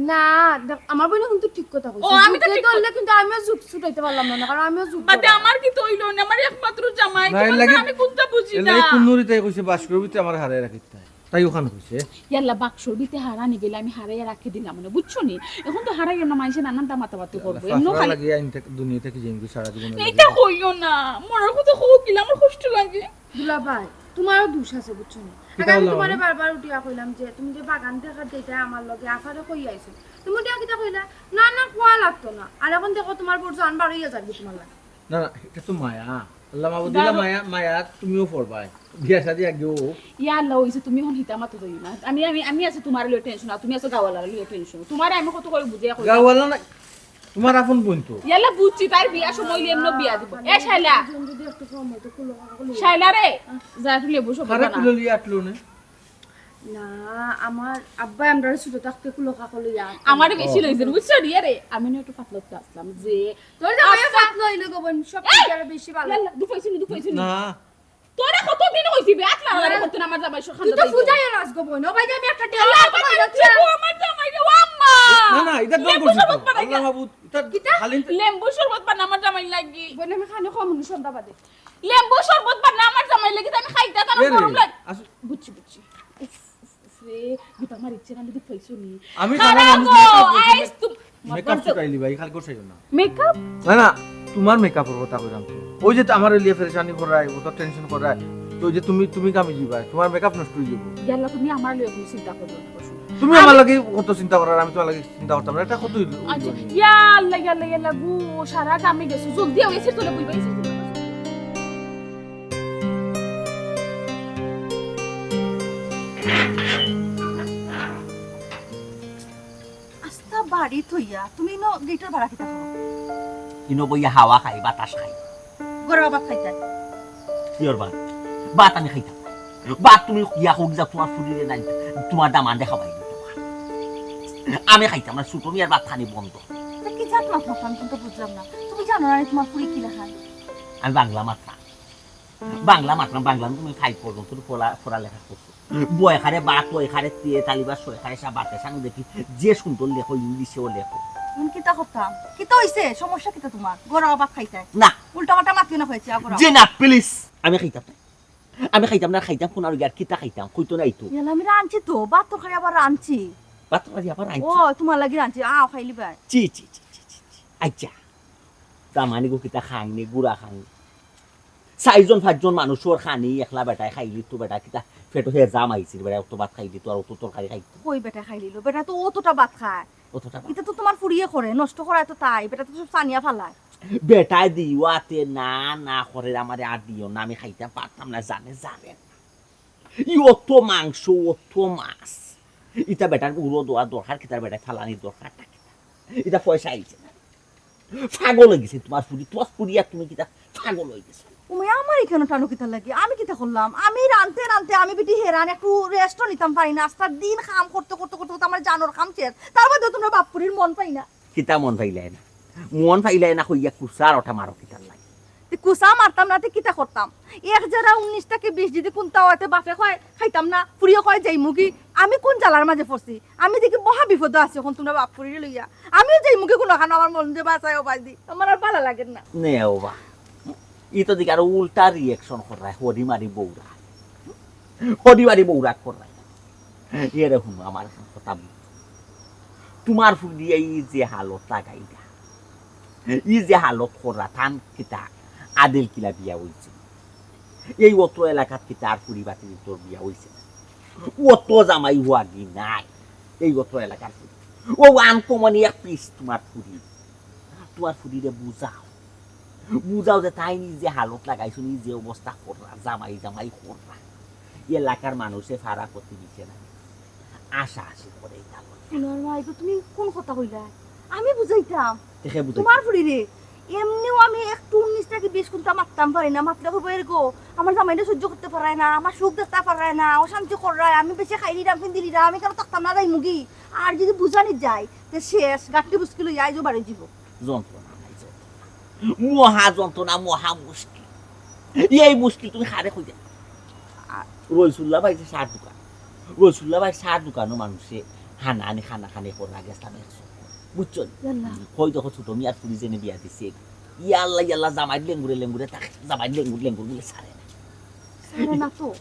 না, দেখ, আমার বইনে কিন্তু ঠিক কথা কইছে। ও, আমি তো জুকে ঠিক ধরলে কথা। কিন্তু আমিও জুক ছুটাইতে পারলাম না, কারণ আমিও জুক বাদে ধরা। আমার কি তো হইলো না? আমার একমাত্র জামাই, না, এর তোমার লাগি, আমি কোনটা বুঝি এর না। লাগি কুন্নুরি তাই কইছে, বাস করবি তুই আমার হারে রাখিস তাই। তাই অখান কইছে। ইয়াল্লা, বাক্সর ভিতরে হারানি গেলে আমি হারাইয়া রাখি দিলাম না, বুঝছো নি? এখন তো হারাইয়া না, মানষে নানানটা মাতামাতি করবো। এমনও ফাফড়া খালি লাগিয়া আইন থাক, দুনিয়া থাকি যাইমু সারা জীবন। এইটা কইও না, মরার কথা কও কিলা, আমার কষ্ট লাগে। দুলাভাই, তোমারও দোষ আছে, বুঝছো নি? আগে আমি তোমারে বারবার উঠিয়া কইলাম যে তুমি যে বাগান দেখাত যাইতায় আমার লগে, আফারে কই আইছো। তুমি উঠিয়া কিতা কইলা? না, না, কওয়া লাগতো না। আর এখন দেখো তোমার বউর জান বারইয়া যাইবো তোমার লাগি। না, না, এটা তো মায়া। আল্লাহ মাবুদ, দিলা মায়া, মায়া তুমিও পড়বায়। বিয়া শাদী আগেও। ইয়া আল্লাহ, অইছে, তুমি এখন হিতা মাতো যাইও না। আমি, আমি, আমি আছি তোমার লইয়া টেনশন, আর তুমি আছো গাওয়ালার লইয়া টেনশন। তোমারে আমি কত করি বুঝাইয়া কইলাম। গাওয়ালা না, তোমার আপন বোন তো। ইয়াল্লা বুঝছি, তার বিয়া সময় অইলে এমনে বিয়া দিব। এ শাইলা। যদি একটু কম হইতো, কুলো কাকা লইয়া। শাইলা রে, যা একটু লেবু শরবত বানা। কুলো লইয়া আটলো না। না, আমার আব্বায় আমরারে ছোট থাকতে কুলো কাকা লইয়া আটতো। আমারে বেশি লইছেন, বুঝছো নি? আরে, আমি না একটু পাতলা উঠতে আসলাম যে তোর জামাই আচ্ছা। পাতলা হইলো গো বোন, সব এই! থেকে আরো বেশি ভালো। ইয়াল্লা, দুফাইছুনি, দুফাইছুনি। না। তোরে কতদিন কইছি বে, আত লাড়ালাড়ি না। করতে না আমার জামাইর সামনে তুই তো যাইতে। ফুজাই আর আসগো বোন। ও ভাই, আমি একটা টেলা আল্লাহ, কথা কই যাচ্ছে। ও আমার জামাই রে, ও আম্মা। না, না, এটা লেবু করছি তো। শরবত বানাই আল্লাহ দে। মাবুদ, এটা খালি লেবু শরবত বানা আমার জামাই লাগি। বোন, আমি খানো খাম নি সন্ধ্যা বাদে। লেবু শরবত বানা আমার জামাই লাগি, আমি খাইতে তার এ রে, গরম লাগে। আস- বুঝছি, বুঝছি। উফ, উফ, উফ রে, দুটা আমার ইচ্ছে না, আমি দুধ পাইছো নি। আমি খারাপ খারাপ মানুষ, গো, মেকআপ করছি, আইস তুমি। মেকআপ শুকাইলি ভাই, খালি গোসাইও না। মেকআপ? না, না, তোমার মেকআপর কথা কইরাম তো। ওই যে তো আমার লিয়া পেরেশানি করায়, ও তো টেনশন করায়। তো ওই যে তুমি, তুমি কামে যাইবায়, তোমার মেকআপ নষ্ট অইযিবো। ইয়াল্লা, তুমি আমার লইয়া কোনো চিন্তা করো না, বসো। তুমি আমার আমি লাগি কত চিন্তা করার, আমি তোমার লাগি চিন্তা করতাম না। এটা কত অইলো? আচ্ছা, ইয়াল্লা, ইয়াল্লা, ইয়াল্লা, গো, সারা কামে গেছো, জলদি আও, এসির তলে বইবা, এসির তলে বসো। আস্তা বাড়ি থইয়া তুমি ইনো গেটর বারা কিতা করো? ইনো বইয়া হাওয়া খাই, বাতাস খাই। গরম ভাত খাইতায়? কিয়র ভাত? ভাত আমি খাইতাম না। ভাত তুমি ইয়া হোক যা, তোমার ফুরিরে নাই, তোমার দামান্দে খাওয়াই দিত। আমি খাইতাম না, ছোট মিয়ার ভাত খানি বন্ধ। তা কি জাত মাত মাতো, আমি কিন্তু বুঝলাম না। তুমি জানো না নি তোমার ফুরি কিলা খায়? আমি বাংলা মাতরাম। বাংলা মাতরাম, বাংলা তুমি ফাইভ পর্যন্ত পড়া, পড়ালেখা করছো। বয় খারে ভাত, বয় খারে তে, তালি বা সয় খারে সা, ভাতে সাং দেখি, যে সুন্দর লেখো, ইংলিশেও লেখো। তুমি কিতা করতাম? কিতা অইছে? সমস্যা কিতা তোমার? গরম ভাত খাইতায়? না। উল্টা পাল্টা মাতিও না কইছি, আগরা। যে না, please। আমি খাইতাম না। আমি খাইতাম না, খাইতাম কোন আর ইয়ার কিতা খাইতাম? কইতো নাই তো। ইয়ালা আমি রানছি তো, ভাত তরকারি আবার রানছি। ভাত তরকারি আবার রানছি? ও, তোমার লাগি রানছি, আও খাইলিবায়। জি, জি, জি, জি, জি, জি। আচ্ছা। দামানি গো কিতা খাংনি, গুড়া খাংনি। চাইরজন পাঁচজন মানুষর খানি একলা বেটায় খাইলি তো বেটা কিতা পেটো হেজাম আইছিল, বেটা অত ভাত খাইলি তো আর অত তরকারি খাইতো। কই বেটায় খাইলিলো? বেটায় তো অতটা ভাত খায়। অতটা ভাত? ইতা তো তোমার ফুরিয়ে করে, নষ্ট করায় তো তাই, বেটায় তো সব ছানিয়া ফালায়। বেটায় দিওয়াতে না, না করে আমারে আর দিও না, আমি খাইতাম পারতাম না, জানে, জানে। ই অত মাংস, অত মাছ, ইতা বেটার উড়ো দেওয়া দরকার কিতা, বেটায় ফালানির দরকারটা কিতা? ইতা পয়সা আইছে না। পাগল অই গেছে তোমার ফুরি, তোমার ফুরি আর তুমি কিতা পাগল অই গেছো? ও মাই, আমারে কেনে টানো কিতার লাগি? আমি কিতা করলাম? আমি রানতে রানতে আমি বেটি হেরান, একটু rest-ও নিতাম পারি না। আস্তা দিন কাম করতে করতে করতে করতে আমার জানোর কাম শেষ। তার বাদেও তোমরা বাপ ফুরির মন পাই না। কিতা মন পাইলায় না? মন পাইলায় না কইয়া কুসার ওটা মারো কিতার লাগি? তে কুসা মারতাম না, তে কিতা করতাম? এক জেরা উনিশ থাকি বিশ যদি কুন্তা অয়, তে বাপে কয় খাইতাম না, ফুরিয়ে কয় যাইমুগি। আমি কোন জ্বালার মাঝে পড়ছি? আমি দেখি মহা বিপদো আছি অখন তোমরা বাপ ফুরিরে লইয়া। আমিও যাইমুগি কুনোখানো, আমার মন যে বাঁচায় ও বাদি, আমার আর ভালা লাগের না। নে ও বা, ই তো দেখি আরো উল্টা reaction কররায়, হরিমারি বউরা। হরিমারি বউরা কররায়। এরে হুনো, আমার কথা বুঝো। তোমার ফুরিয়ে ই যে হালত লাগাইরা, ই যে হালত কররা, তান কিতা আদিল কিলা বিয়া অইছে? এই অত্র এলাকাত কিতা আর ফুরি বাতি তোর বিয়া অইছে না? অত জামাই হুয়াগি নাই এই অত্র এলাকার ফুরি। ও uncommon এক piece তোমার ফুরি। তোমার ফুরিরে বুঝাও, বুঝাও যে তাইন ই যে হালত লাগাইছইন, ই যে অবস্থা কররা, জামাই জামাই কররা, এলাকার মানুষে ফাড়া প্রতিবেশে না আশা আশি করে ইতা লইয়া। সোনার মা, ইগু তুমি কোন কথা কইলায়? আমি বুঝাইতাম। তে কে বুঝাইতো? তোমার ফুরিরে। এমনেও আমি একটু উনিশ থাকি বিশ কুন্তা মাততাম পারি না, মাতলে কইবো, "এরে গো, আমার জামাইরে সহ্য করতে পারায় না, আমার সুখ দেখতা পারায় না, অশান্তি কররায়, আমি বেশি খাইলিরাম, ফিন্দিলিরাম, আমি কেনে থাকতাম না, যাইমুগি।" আর যদি বুঝানি যায়, তে শেষ, গাট্টি বুসকি লইয়া আইজও বাড়ি যিবো। যন্ত্রণা নাই, যন্ত্রণা। মহা যন্ত্রণা, মহা মুশকিল। এই মুশকিল তুমি কারে কইতায়? আ, রইসুল্লাহ ভাই যে সার দোকান, রইসুল্লাহ ভাই সার দোকানো মানুষে হানা আনি, খানা খানি কররা গেছলাম একশো। বুঝছো নি? ইয়াল্লা। কই দেখো ছোট মিয়ার ফুরি যেনে বিয়া দিছে। ইয়াল্লা, ইয়াল্লা, জামাই লেঙ্গুরে লেঙ্গুরে থাকে, জামাই লেঙ্গুর লেঙ্গুর বলে ছাড়ে না। ছাড়ে না তো।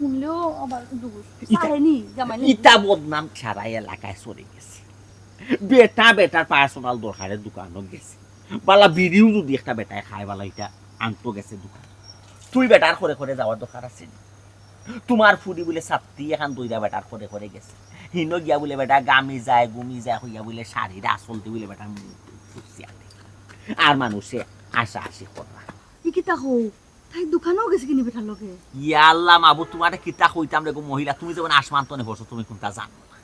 শুনলেও আবার দুষ। ইতা, চালায়নি, জামাই লাগি। ইতা বদনাম সারা এলাকায় ছড়ি গেছে। বেটা বেটার পার্সোনাল দরকারে দোকানো গেছে। বালা বিড়িও যদি একটা বেটায় খায়, বালা ইটা আনতো গেছে দোকান। তুই বেটার করে করে যাওয়ার দরকার আছে নি? তোমার ফুরি বুলে ছাত্তি এখান দইরা বেটার করে করে গেছে। হিনো গিয়া বুলে বেটা গামি যায়, গুমি যায়, হইয়া বুলে শাড়ির আসল দি বুলে বেটার মুখ ফুসিয়া দে। আর মানুষে আশা আশি করবা। ই কিতা কও? তাই দোকানো গেছে কিনি বেটার লগে? ইয়া আল্লাহ মাবুদ, তোমারে কিতা কইতাম রে গো মহিলা, তুমি যেমন আসমান তনে পড়ছো, তুমি কোনটা জানো না।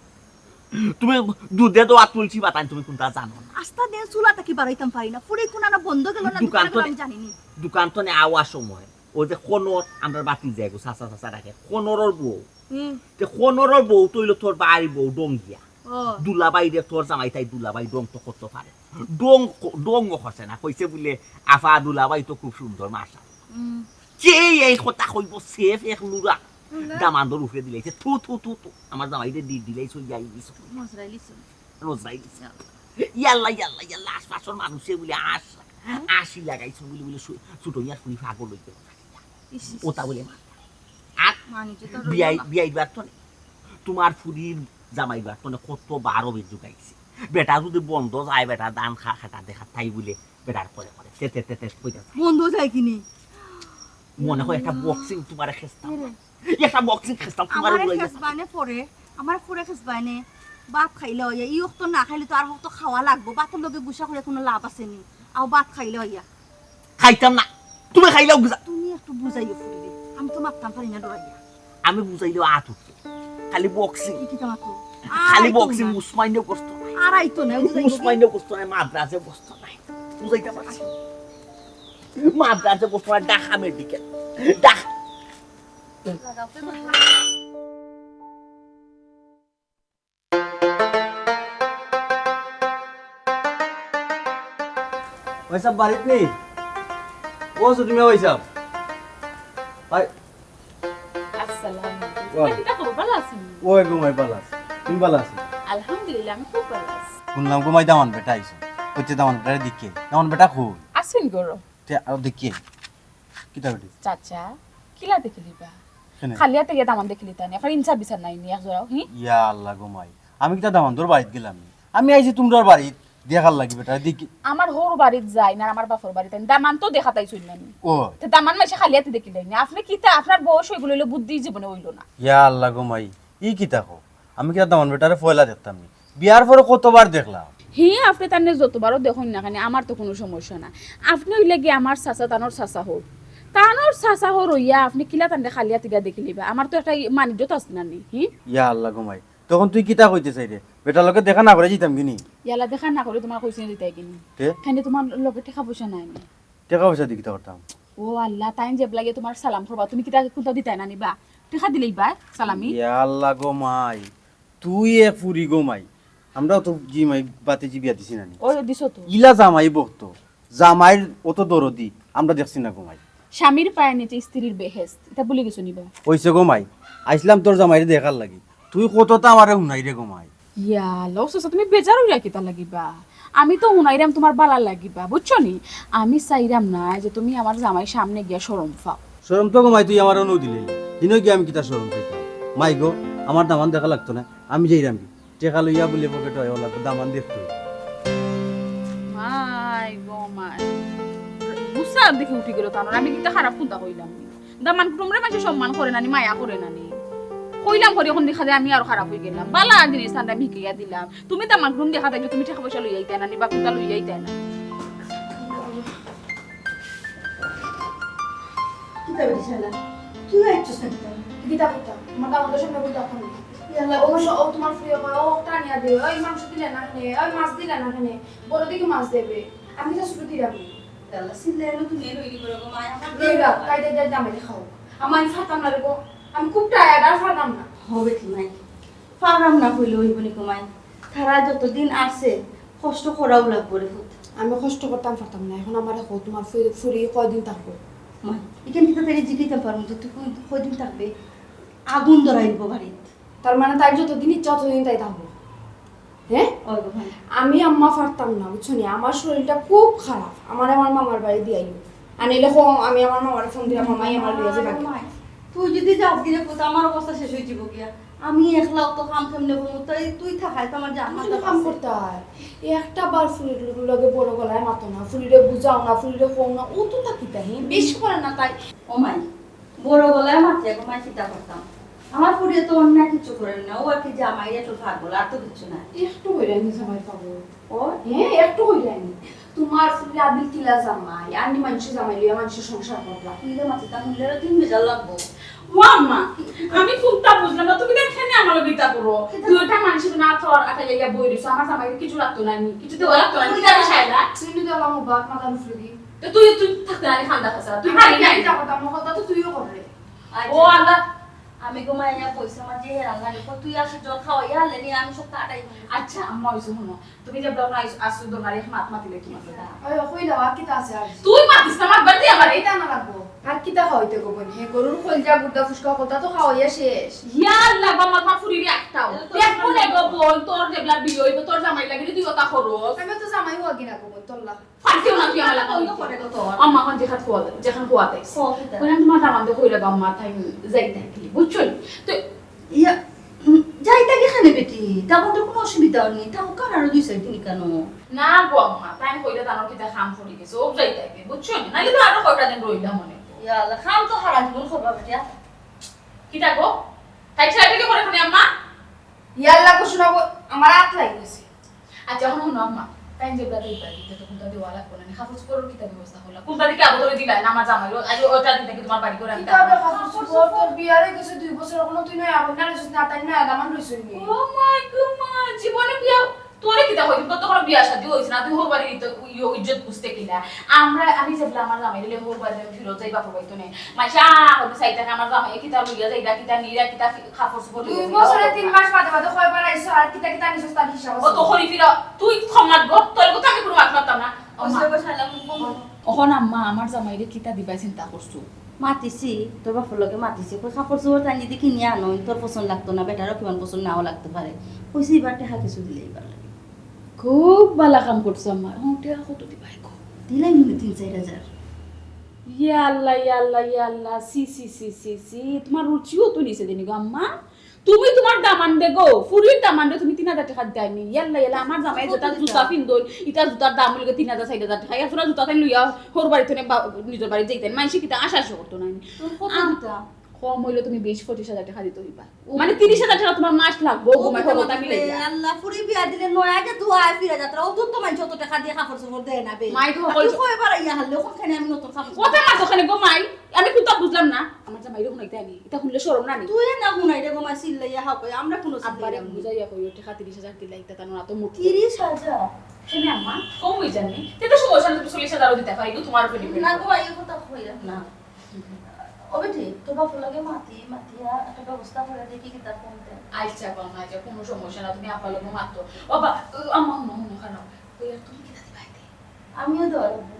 তুমি দুধে দেওয়া তুলসী পাতা, তুমি কোনটা জানো না। আস্তা দিন চুলা থাকি বাড়াইতাম পারি না, ফুরি কোন না বন্ধ গেল না, দোকান দোকান তো গেল আমি জানি নি। দোকান তো নেওয়ার সময় ওই যে খনর, আমরা বাতি যাই গো, চাচা চাচা ডাকে, খনরর বউ। হুম। তে খনরর বউ তো হইলো তোর বাড়ি বউ ডঙ্গিয়া। ও। দুলাভাই রে, তোর জামাই তাই দুলাভাই ডং তো করতে পারে। ডং ক-, ডং করছে না, কইছে বুলে, "আফা দুলাভাই তো খুব সুন্দর, মাশাআল্লাহ।" হুম। কে এই কথা কইব, সেফ এক লুরা। লুরা। দামান্দর উপরে দিলাইছে, "থু, থু, থু, থু।" আমার জামাই রে দি-, দিলাইছে, ওই যাই দিছে। নজরাইলিছে। নজরাইলিছে। ইয়াল্লা, ইয়াল্লা, ইয়াল্লা, আশপাশর মানুষে বুলে আশ, হুম। আশি লাগাইছে বুলে, বুলে সু-, ছুটো মিয়ার ফুরি পাগল হইতে পারে। ইস, ইস, ওটা ইস। বুলে মা। আর মানি যে তোর বিয়াই, রইল না। বিয়াই বার তো নেই। তোমার ফুরির জামাই বার তো নেই, কত বার অভিযোগ আইছে। বেটা যদি বন্ধ যায়, বেটা দান খা-, খাটা দেখা তাই বুলে বেটার করে করে। তে, তে, তে, তে, কইতা যায়। বন্ধ যায় কিনি? মনে হয় একটা বক্সিং তোমার খেস্তা। এরে। একটা বক্সিং খেস্তা তোমার আমারে উড়াইয়া। খেসবানে পরে, আমার ফুরে খেসবানে। ভাত খাইলে হইয়া, ই অক্ত না খাইলে তো আর অক্ত খাওয়া লাগবো। ভাতর লগে গুসা করে কোনো লাভ আছে নি। আও ভাত খাইলে হইয়া। খাইতাম না। তুমি খাইলাও বুঝা। তুমি একটু বুঝাইও ফুরিরে। আমি তো মারতাম পারি না ডরাইয়া। আমি বুঝাইলেও আত উঠতো। খালি বক্সিং। কি কিতা মাতো? খালি আই তো বক্সিং, না। উসমাইনে বসতো নাই। আর আইতো না, বুঝাইও কি? উসমাইনে বসতো নাই, মাদ্রাজে বসতো নাই। বুঝাইতে পারছি। মাদ্রাজে বসতো নাই, ঢাকা মেডিকেল। ঢাকা। ভাই সাহেব বাড়িত নি? ও সুদিমা ভাই সাহেব। ভাই। আসসালামু আলাইকুম। ওয়ালাইকুম। কিতা খবর, ভালা আছইন? ওই গো মাই, ভালা আছি। তুমি ভালা আছো? আলহামদুলিল্লাহ, আমি খুব ভালা আছি। শুনলাম গো মাই দামান বেটা আইছে। কইছে দামান বেটারে দেখি। দামান বেটা কই? আছইন ঘরো। তে আর দেখি। কিতা বেটি? চাচা, কিলা দেখিলিবা? কেনে? খালি আতে গিয়া দামান দেখিলিতা নি, আপনার ইনসাফ বিচার নাই নি এক জোড়াও, হি? ইয়া আল্লাহ গো মাই, আমি কিতা দামান্দর বাড়িত গেলাম নি? আমি আইছি তুমরার বাড়িত দেখার লাগি বেটা, দেখি। আমার হউর বাড়িত যাই না, আমার বাপর বাড়িত আইন, দামান তো দেখাত আইছইন না নি। ও। তে দামান মাইনষে খালি আতে দেখিলাই নি। আপনে কিতা, আপনার বয়স অইগেলো, অইলো বুদ্ধি জীবনে অইলো না। ইয়া আল্লাহ গো মাই, ই কিতা কও? আমি কিতা দামান বেটারে পয়লা দেখতাম নি? বিয়ার পরে কতবার দেখলাম। হি, আপনে তানরে যতবারও দেখইন না কেনে, আমার তো কুনু সমস্যা না। আপনে অইলা গি আমার চাচা, তানর চাচা হউর। তানর চাচা হউর অইয়া আপনে কিলা তানরে খালি আতে গিয়া দেখিলিবা? আমার তো একটা ই-, মান ইজ্জত আছে না নি, হি? ইয়া আল্লাহ গো মাই, তখন তুই কিতা কইতে চাইরে? বেটার লগে দেখা না করি যাইতাম কিনি? ইয়ালা দেখা না করি তুমার কইছি না যাইতায় কিনি? তে? কেনে তুমার লগে টেকা পয়সা নাই নি? টেকা পয়সা দি কিতা করতাম? ও আল্লাহ, তাইন যেবলা গিয়া তুমার সালাম করবা, তুমি কিতা কুন্তা দিতায় না নি বা? টেকা দিলাইবা সালামি? ইয়া আল্লাহ গো মাই, তুই এক ফুরি গো মাই, আমরাও তো জি মাই বাতে জি বিয়া দিছি না নি? ও দিছো তো। ইলা জামাই বকতো, জামাইর অত দরদি আমরা দেখছি না গো মাই। স্বামীর পায়ের নিচে স্ত্রীর বেহেশত, ইতা ভুলি গেছো নি বা? অইছে গো মাই, আইছলাম তোর জামাইরে দেখার লাগি, তুই কততা আমারে হুনাইরে গো মাই। ইয়া আল্লাহ, ও চাচা, তুমি বেজার অইরা কিতা লাগি বা? আমি তো হুনাইরাম তুমার ভালার লাগি বা, বুঝছো নি? আমি চাইরাম না যে তুমি আমার জামাইর সামনে গিয়া শরম পাও। শরম তো গো মাই তুই আমারে নু দিলে, হিনো গিয়া আমি কিতা শরম পাইতাম? মাই গো, আমার দামান দেখা লাগতো না, আমি যাইরাম গি। টেকা লইয়া বুলে পকেটো আয়, ওলা দামান দেখতো। মাই গো মাই, গুসা দেখি উঠি গেলো তানর, আমি কিতা খারাপ কুন্তা কইলাম নি? দামান কুটুমরে মাইনষে সম্মান করে না নি, মায়া করে না নি? কইলাম করি অখন দেখা যায় আমি আরো খারাপ অইগেলাম। ভালা জিনিস তানরে আমি হিকাইয়া দিলাম। তুমি দামান কুটুম দেখাত আইছো, তুমি টেকা পয়সা লইয়া আইতায় না নি বা কুন্তা লইয়া আইতায় না। কিতা বেটি শালা? তুই আইছস না কিতা? কিতা করতাম? তুমার দামান্দর সামনে কইতাম না। ইয়াল্লা, ও স-, ও তুমার ফুয়ে কয়, ও টানিয়া দে, ওই মাংস দিলে না কেনে, ওই মাছ দিলে না কেনে, বড় দেখি মাছ দেবে। আমি তো ছুটো দিলাম। ইয়াল্লা, সিল্লাইলো তুমি এলো ইলি করে গো, মায় আমার এই বা, তাই দে, দে, দামে খাও। আমার আমি ফাতাম না রে গো, আমি খুব টায়ার্ড, আর ফাতাম না। হবে কি মাই? ফারাম না কইলে অইবো নি গো মাই? তারা যতদিন আছে, কষ্ট করাও লাগবো রে পুত। আমি কষ্ট করতাম পারতাম না। এখন আমারে কও, তুমার ফুরি, ফুরি কয়দিন থাকবো? মাই, ইখান কিতা তাইরে জিগাইতাম পারমু যে তুই কই-, কয়দিন থাকবে? আগুন ধরাই দিব বাড়িত। তার মানে তাইর যতদিন ইচ্ছা ততদিন তাই থাকবো? হ্যাঁ? ওই গো মাই। আমি আম্মা পারতাম না, বুঝছো নি? আমার শরীরটা খুব খারাপ। আমারে আমার মামার বাড়ি দিয়াইও। আর নাইলে কও, আমি আমার মামারে ফোন দিলাম, মামাই আমার লইয়া যাইবা। মাই, তুই যদি যাস গিরে পুত, আমার অবস্থা শেষ অইযিবো গিয়া। আমি একলা অত কাম কেমনে করমু? তাই তুই থাকায় তো আমার জান। তুই কাম করতে হয়। একটা বার ফুরির লগে বড় গলায় মাতো না, ফুরিরে বুঝাও না, ফুরিরে কও না, ও তো তা কিতা হে, বেশি করে না তাই। ও মাই, বড় গলায় মাতিয়া গো মাই, কিতা করতাম? আমার ফুরিয়ে তো অন্য কিছু করের না, ও আর কি জামাইর একটু পাগল, আর তো কিচ্ছু না। একটু কইরা নি জামাই পাগল। ও? হ্যাঁ, একটু কইরা নি। তোমার ফুরি আবিল কিলা জামাই, আন্নি মানষে জামাই লইয়া মানষে সংসার করলা। কিলা মাতিয়া তা হুনলে তিন বেজার লাগবো। ও আম্মা, আমি কুন্তা বুঝলাম না, তুমি দেখো কেনে আমার লগে ইতা করো? কিতা? দুইটা মানুষের না থর আটা জায়গা বই রইছো, আমার জামাইরে কিছু লাগতো না নি, কিছু দেওয়া লাগতো না নি, কিতা বিষয় না? তুমি তো আমার বাপ মাথার উপরে দি। তো তুই, তুই থাকতে না, খান্দা খাসা, তুই আমি খালি নাই। ইতা করতাম, ও কথা তো তুইও কররে। আচ্ছা। ও আল্লাহ, আমি ঘুমাইয়া বইছি, আমার যে হেরান লাগে, কই তুই আসি জল খাওয়াইয়া আনলে নি, আমি সব আটাই। আচ্ছা, আম্মা, ওই যে হুনো, তুমি যে ব্রাউন আইস-, আসছো দোকানে, এক মাত মাতিলে কি মাতলে না? ওই, ওই দাও, আর কিতা আছে আর? তুই মাতিস না, মাত বাদ দে আমারে। এটা না লাগবো। আর কিতা খাওয়াইতে গো বইন? হে, গরুর কইলজা, গুর্দা, ফুসকা, কথা তো খাওয়াইয়া শেষ। ইয়া আল্লাহ, বাবা, মা ফুরিবি একটাও। এটা তো দেখো রে গো বইন, তোর যেবলা বিয়ে হইব, তোর জামাই লাগিলে তুই ওটা করস। আমি তো জামাই হওয়া কিনা গো বইন, তোর লাগ। ফালতু না তুই আমার বন্ধ করে গো তোর। আম্মা, এখন যেখান খোয়া, যেখান খোয়াতে। খোয়া খেতে। ওখানে তোমার দামান্দে কইলে গো আম্মা, তাই যাইতে কি? বুঝছো? তো ইয়া, উম, যাইতা কিখানে বেটি? তা বন্ধ কোনো অসুবিধা নেই। তা ওখানে আরো দুই চার দিন কেন? না গো আম্মা, তাই কইলে তানোর কিতা কাম পড়ি গেছে, ও যাইতা কি, বুঝছো নি? নাইলে তো আরো কয়টা দিন রইলাম মনে হয়। ইয়া আল্লাহ, কাম তো হারা জীবন করবা বেটি, আর কিতা গো? তাই ছেলেটাকে করে ফোনে আম্মা? ইয়া আল্লাহ, গো শোনাবো, আমার হাত লাগি গেছে। আচ্ছা, এখন হুনো আম্মা, তাই যে ব্লাউজ দিবা, দিতে তো কুন্তা দেওয়া লাগবো না, কাপড় চোপড়ের কিতা ব্যবস্থা করলা? কুন্তা দিকে আবো ধরে দিলা, না আমার জামাই, ও, আজ ওটা দিতে কি তোমার বাড়ি করে আমি কিতা হবে কাপড় চোপড়? তোর বিয়ার হয়ে গেছে দুই বছর, এখনো তুই নয়া বইন না লইছিস না, তাই নয়া দামান লইছিস নি? ও মাই গো মা, জীবনে বিয়া, তোরে কিতা কইবি? তোর তো কোনো বিয়া শাদী হইছে না, তুই হর বাড়ির ইত-, ইয়ো ইজ্জত বুঝতে কিনা? আমরা, আমি যেবলা আমার জামাই দিলে হর বাড়ি আমি ফিরত যাই বাপর বাড়িতে নে। মাইশা, আমি চাই থাকে আমার জামাই কিতা লইয়া যাইরা, কিতা নিরা, কিতা ফি-, কাপড় চোপড় দুই লইয়া যাইরা। বছরে তিন মাস বাদে বাদে কয়বার আইছো, আর কিতা কিতা নিছো তার হিসাব ও আছে? তো করি ফিরা, তুই ক্ষমাত গো, তোর কথা আমি কোনো মাত মারতাম না। ও মা। বুঝতে পারছি, আল্লাহ, মুখ বন্ধ। অখন আম্মা, আমার জামাইরে কিতা দিবায় চিন্তা করছো? মাতিছি, তোর বাপর লগে মাতিছি, কই কাপড় চোপড় তাই যদি কিনিয়া আনো, তোর পছন্দ লাগতো না, বেটারও কিমান পছন্দ নাও লাগতে পারে। কইছি এবার টেকা কিছু দিলে এবার লাগে। খুব ভালা কাম করছো আম্মা। ও, টেকা কত দিবায় গো? দিলাই মনে তিন চাইর হাজার। ইয়া আল্লাহ, ইয়া আল্লাহ, ইয়া আল্লাহ, সি, সি, সি, সি, সি, তোমার রুচিও তো নিচে দিনি গো আম্মা। তুমি তোমার দামান্দে গো, ফুরির দামান্দে তুমি তিন হাজার টেকা দিতায় নি। ইয়াল্লা, ইয়াল্লা, আমার জামাই যেটা জুতা পিন্দইন, ইটা জুতার দাম অইলো তিন হাজার, চাইর হাজার টেকা। এক জোড়া জুতা তাইন লইয়া হর বাড়ি থনে বা-, নিজর বাড়ি যাইতাইন। মাইনষে কিতা আশা আশা করতো না নি। তুমি কত আম, দিতা? কম অইলো তুমি বিশ পঁচিশ হাজার টেকা দিতে অইবা। ও মানে তিরিশ হাজার টেকা তোমার মাস লাগবো, ও ঘুমাই বাবা, খবর তাকে লইয়া। আল্লাহ, ফুরি বিয়া দিলে নয়া আগে দুয়া ফিরে যাত্রা। ও তো মাইনষে অত টেকা দিয়া কাপড় চোপড় দেয় না বে। মাই তো আর তুই হকল কয়বার আইয়া হারলে, ওখানে আমি নতুন কাপড় চোপড় ওটা মা দোকানে গো মাই, আমি কুন্তা বুঝলাম না। আমার জামাইরে হুনাইতে আনি, ইতা হুনলে শরম না নি? তুই না হুনাই রে গো মা, চিল্লাইয়া হাও কই, আমরা কোনো আব্বারে চিল্লাইলাম না। বুঝাইয়া কই, ওই টেকা তিরিশ হাজার দিলা, ইতা তানোর আতো মুখ। তিরিশ হাজার? কেনে আম্মা? কম অই যায়নি? তে তো সমস্যা নাই, তুমি চল্লিশ হাজারও দিতা পারি, এগু তোমার উপরে depend না করে। গো, এই কথা কইরা না। ও বেটি, তোর বাপর লগে মাতি, মাতিয়া একটা ব্যবস্থা করে দেখি কিতা কমতে। আচ্ছা গো আম্মা, আচ্ছা, কোনো সমস্যা না, তুমি আব্বার লগে মাতো। ও বা-, ও আম্মা, হুনো, হুনো, খারাপ। ওই আর তুমি কিতা দিবা এতে? আমিও দেওয়া লাগবো।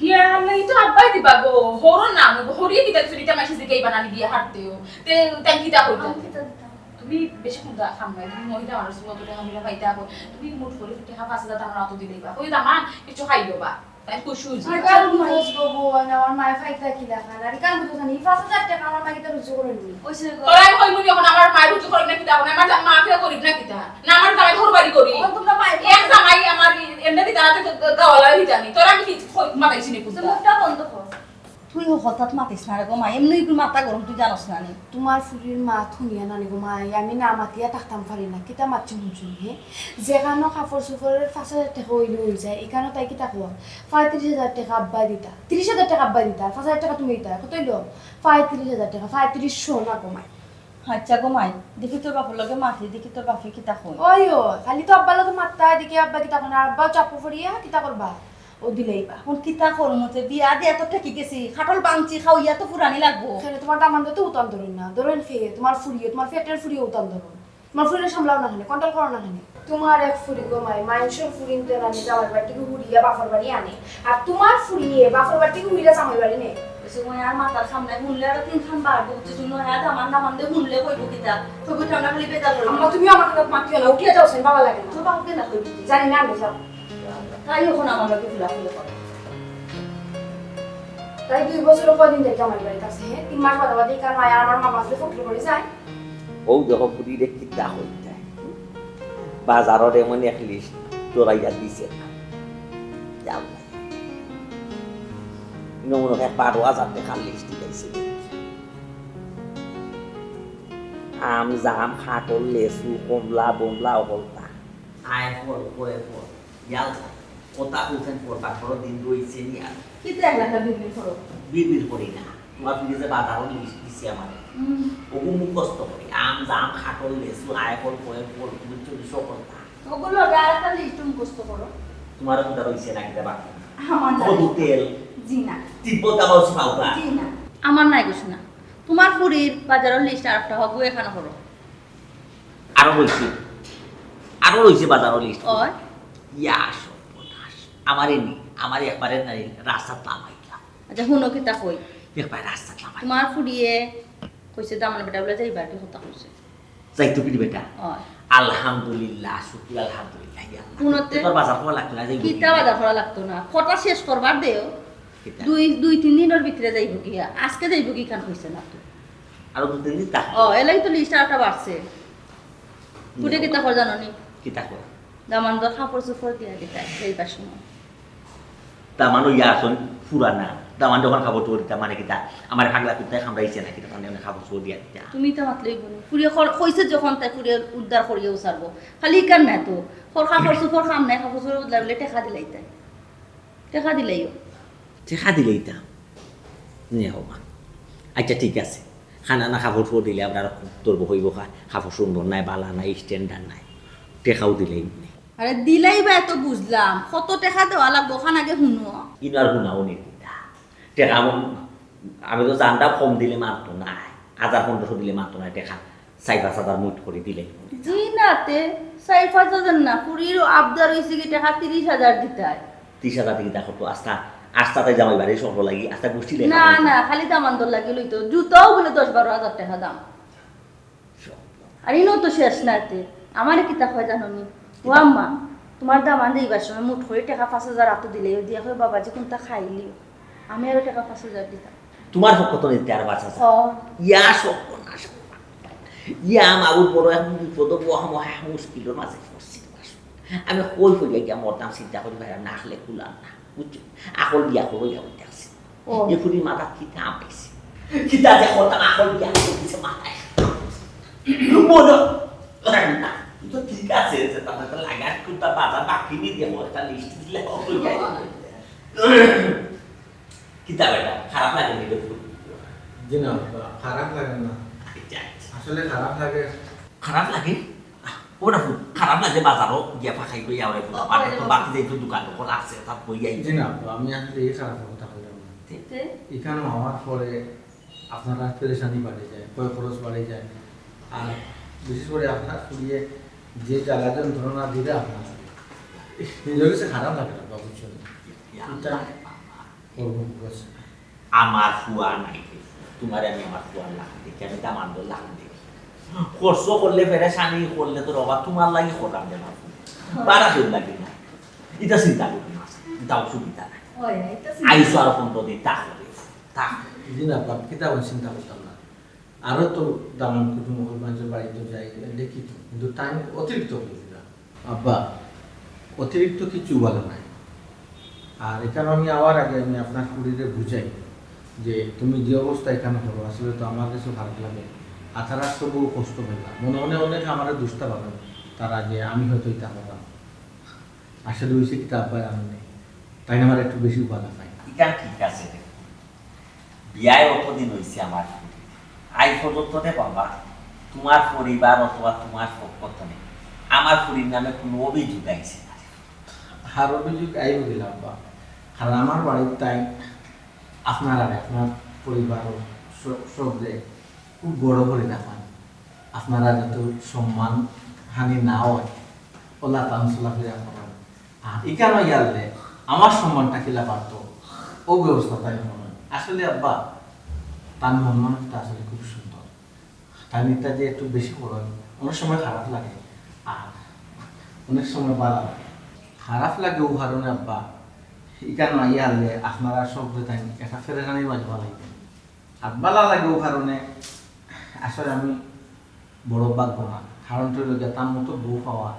ইয়া আল্লাহ, ই তো আব্বাই দিবা গো। হরো না, আমি হরিয়ে কিতা চুরিটা মাসে জিগাইবা না নি বিয়া হারতেও। তে, তাই কিতা কইতা? আমি কিতা দিতাম? তুমি বেশি কুন্তা কাম নাই, তুমি মহিলা মানুষ, তুমি অত টেকা পয়সা পাইতা গো। তুমি মোট করে টেকা পাঁচ হাজার টাকা অত দিলেই বা। কই দামান, কিছু খাইও বা। তাই খুশি হইছি। আর কাল বুঝবো বউ, আর আমার মায়ে ফাইতা কিলা খান। আর কাল বুঝবো জানি, পাঁচ হাজার টেকা আমার মায়ে কিতা রুজি করে নি? ওই সে গো। তোরা আমি কইমু নি এখন আমার মায়ে রুজি করে না কিতা, এখন আমার মা ফেরা করি না কিতা? না আমার জামাই ঘর বাড়ি করি। এখন তোমরা মায়ে এক জামাই আমার এমনি দিতা না তো গাওয়ালা হই জানি। তোরা আমি কি কই-, মাতাইছি নি তো কুন্তা? মুখটা বন্ধ কর। তুই ও হঠাৎ মাতিস না রে গো মা, এমনি একটু মাথা গরম, তুই জানোস না নি। তোমার ফুরির মা থুনিয়া নানি গো মা, আমি না মাতিয়া থাকতাম পারি না, কিতা মাতছে হুনছো নি, হে? যেখানো কাপড় চোপড়ের পাঁচ হাজার টেকা অইলে অই যায়, এখানো তাই কিতা কয়? পঁয়ত্রিশ হাজার টেকা আব্বায় দিতা, তিরিশ হাজার টেকা আব্বায় দিতা, পাঁচ হাজার টেকা তুমি দিতা, কত অইলো? পঁয়ত্রিশ হাজার টেকা, পঁয়ত্রিশশো না গো মাই। আচ্ছা গো মাই, দেখি তোর বাপর লগে মাতি, দেখি তোর বাপে কিতা কয়। ওই ও, খালি তো আব্বার লগে মাততায়, দেখি আব্বা কিতা কয়, আর আব্বা চাপো পড়িয়া কিতা করবা? ও দিলেই বা। এখন কিতা করমু তে, বিয়া দিয়া তো ঠেকি গেছি, খাটল ভাঙছি, খাওয়াইয়া তো ফুরানি লাগবো। কেনে তোমার দামান্দে তো উতান ধরইন না, ধরইন কে? তোমার ফুরিয়ে, তোমার পেটের ফুরিয়ে উতান ধরইন। তোমার ফুরিয়ে সামলাও না কেনে, control করো না কেনে? তোমার এক ফুরি গো মাই, মাইনষর ফুরিন্তে নানি জামাইর বাড়ি থাকি হুড়িয়া বাপর বাড়ি আনে। আর তোমার ফুরিয়ে বাপর বাড়ি থাকি হুড়িয়া জামাইর বাড়ি নে। ওই সময় আর মাথার সামনে হুনলে আরো তিন খান বাড়বো, বুঝছো? নয়া দামান দামান্দে হুনলে কইবো কিতা? কইবো তো আমরা খালি বেজার করি। আম্মা, তুমিও আমার কথা মাতিও না, উঠিয়া যাও, সেন বালা লাগে না। তোর বাপকে না কইবি তুই। জানি না আমি, যাও। তাই এখন আমার লগে ফুলাফুলি করে। তাই দুই বছর কয়দিন ধরি জামাই বাড়িত আছে, হে? তিন মাস বাদে বাদে ইখান আয়, আর আমার মামা যে ফকির করে যায়। ও দেখো, ফুরিরে কিতা কইতায়। বাজারর এমন এক লিস্ট ধরাইয়া দিছে না। যাও। ইনো মনে হয় বারো হাজার টেকার লিস্ট দিলাইছে। আম, জাম, কাঁঠাল, লেচু, কমলা, বমলা, অকলতা। আয় ফল, কয় ফল। ইয়াল, কথা কইছেন ফল, বাক্যর দিন রইছে নি আর। কিতা এক লাখ বিড়বিড় করো? বিড়বিড় করি না। তোমার তুমি যে বাজারর লিস্ট দিছি আমারে। হুম। ওগু মুখস্থ করি। আম, জাম, কাঁঠাল, লেচু, আয় ফল, কয় ফল, তুমি চল্লিশ অকলতা। ওগুলো আর একটা লিস্ট মুখস্থ করো। তোমার কোনটা রইছে না, কিতা বাকি? আমার নাই। কদু তেল। জি না। তিব্বত আবার পাউডার। জি না। আমার নাই কিছু না। তোমার ফুরির বাজারর লিস্ট আর একটা হগু এখানে করো। আরো রইছে, আরো রইছে বাজারর লিস্ট। ওই। ইয়া সর্বনাশ। আমারে নি, আমারে একবারে নাই, রাস্তাত লামাইলাম। আচ্ছা, হুনো কিতা কই। একবার রাস্তাত লামাই। তোমার ফুরিয়ে কইছে দামান বেটা বলে যাইবার কি কথা কইছে। যাইতো কি বেটা? ওই। আলহামদুলিল্লাহ, শুকুর আলহামদুলিল্লাহ, ইয়া আল্লাহ। হুনো তে। তোর বাজার করা লাগতো না, যাইবো কিতা কি? বাজার করা লাগতো না, কথা শেষ করবার দেও। কিতা? দুই, দুই তিন দিনর ভিতরে যাইবো গিয়া, আজকে যাইবো কি কান কইছে না তো। আরো দুই তিন দিন থাক। ও, এলাই তো লিস্ট আর একটা বাড়ছে। ফুরিয়ে কিতা কর জানো নি? কিতা কর? দামান্দর কাপড় চোপড় দিয়া দিতা, যাইবার সময়। দামান ইয়া আছইন পুরানা। দামান যখন কাপড় চোপড় দিতা, মানে কিতা, আমার পাগলা কুত্তায় কামড়াইছে না কিতা, মানে কাপড় চোপড় দিয়া দিতা। তুমি তো মাতলেই বলো। ফুরিয়ে কর-, কইছে যখন তাই ফুরিয়ে উদ্ধার করিয়াও ছাড়বো। খালি ইখান না তো। কর কাপড় চোপড় কাম নাই, কাপড় চোপড় বদলা বলে টেকা দিলাইতাই। টেকা দিলাইও। টেকা দিলাইতাম। নে হবা। আচ্ছা, ঠিক আছে। খানা না কাপড় চোপড় দিলে আপনার তোর বই বখা, কাপড় সুন্দর নাই, বালা নাই, স্ট্যান্ডার্ড নাই। টেকাও দিলাই নে। আরে দিলাই বা এত বুঝলাম, কত টেকা দেওয়া লাগবো, খান আগে হুনো। ইনার হুনাও নি দিতা। টেকা আমি, আমি তো জানটা কম দিলে মানতো না, হাজার পনেরোশো দিলে মানতো না, টেকা চার পাঁচ হাজার মুঠ করি দিলে। জি না তে, চার পাঁচ হাজার না, ফুরির আবদার হইছে কি টেকা তিরিশ হাজার দিতাই। তিরিশ হাজার দিকে দেখো তো, আস্তা, আস্তা তাই জামাই বাড়ি সব লাগি, আস্তা গোষ্ঠী লেখা না, হইতো। না, খালি দামান্দর লাগি লইতো, জুতাও বলে দশ বারো হাজার টেকা দাম। আর ইনো তো শেষ না এতে। আমারে কিতা কয় জানো নি? ও আম্মা, তোমার দামান দিবার সময় মুঠ করি টেকা পাঁচ হাজার আতো দিলে, ও দিয়া কয়, "বাবাজি, কোনটা খাইলিও?" আমি আরো টেকা পাঁচ হাজার দিতাম। তোমার পক্ষ তো নিতে আর পাঁচ হাজার। ও। ইয়া সর্বনাশ। ইয়া আমার উপর এখন বিপদ, মহা মহা মুশকিলর মাঝে পড়ছি তোমার। আমি কই কই গিয়া মরতাম চিন্তা করি ভাই, না আসলে কুলাম না। বুঝছো? আকল বিয়া করো ইয়া হইতে আসছে। ও। এ ফুরির মাথা কিতা আপাইছে? কিতা যে করতাম, আকল বিয়া করতেছে মাথায়। মনে হয় না। তো ঠিক আছে, যে তার তো লাগে আর কোনটা বাজার বাকি নেই, দিয়ে একটা লিস্ট দিলে হবে। কিতা বেটা, খারাপ লাগে নি রে ফুল? জি না, খারাপ লাগে না। আচ্ছা, আচ্ছা। আসলে খারাপ লাগে। খারাপ লাগে? ওটা ফুল, খারাপ লাগে বাজারও গিয়া ফাঁকাই কই আওরে ফুল। ও, বাজার তো এটা বাকি যাই তো দোকান দোকান আছে, তার কই যাই। জি না, তো আমি আসলে এই খারাপ কথা বললাম না। তে? তে? এখানে আমার পরে আপনার পেরেশানি বাড়ে যায়, কয় খরচ বাড়ে যায়। আর বিশেষ করে আপনার ফুরিয়ে যে জ্বালা যন্ত্রণা দিলে আপনার নিজের কাছে খারাপ লাগে না, বাবু চলে। ইয়া, ইয়া, এটা আল্লাহ রে বাবা। করবো, বুঝছি। আমার ফুয়া নাই রে। তোমারে আমি আমার ফুয়ার লাখান দেখি, আমি দামান্দর লাখান দেখি। খরচ করলে, পেরেশানি করলে তো বাবা তোমার লাগি করলাম রে বাবু। বাড়া কেউ লাগে না। এটা চিন্তা করি না, এটা অসুবিধা নাই। ওই, এটা চিন্তা আইসো আর পনেরো দিন, তা করে, তা করে। জি না, বাপ, কিতা আমি চিন্তা করতাম না। আরো তো দামান কুটুম হল মানুষের বাড়িতে যাই, দেখি তো, কিন্তু টাইম অতিরিক্ত হয়ে যায়। আব্বা, অতিরিক্ত কিছু বলা নাই। আর এখানে আমি আওয়ার আগে আমি আপনার ফুরিরে বুঝাই যে তুমি যে অবস্থা এখানে হলো, আসলে তো আমার কাছে খারাপ লাগে। আর তারা তবুও কষ্ট পাইবা। মনে মনে অনেকে আমারে দুষতা পাবেন, তারা যে আমি হয়তো এটা করলাম। আসলে হইছে কিতা আব্বা, আমি নেই। তাই না, আমার একটু বেশি উপাদা পাই। ইটা ঠিক আছে রে। বিয়ায় অতদিন হইছে আমার ফুরি। আই পর্যন্ত রে বাবা, তোমার পরিবার অথবা তোমার পক্ষ থেকে আমার ফুরির নামে কোনো অভিযোগ আইছে না। আর অভিযোগ আইব কিলা আব্বা? কারণ আমার বাড়ির তাই আপনার আর আপনার পরিবার ও স-, সবরে খুব বড় করে দেখান। আপনারা যাতে সম্মান হানি না হয়, ওলা তান চলাফেরা করেন। আর এখানে ইয়ারলে আমার সম্মানটা কিলা বাড়তো, ও ব্যবস্থা তাই মনে হয়। আসলে আব্বা, তার মন মানসিকতা আসলে খুব সুন্দর। তার এটা যে একটু বেশি করেন, অনেক সময় খারাপ লাগে, আর অনেক সময় ভালো লাগে। খারাপ লাগে ও কারণে আব্বা, ইখান আইয়া হারলে আপনারা সব যেতাইন একটা ফেরেশানি বাজবা লাগে। আর বালা লাগে ও কারণে আসলে আমি বড় ভাগ্যবান। কারণ তো হইলো তার মতো বউ পাওয়া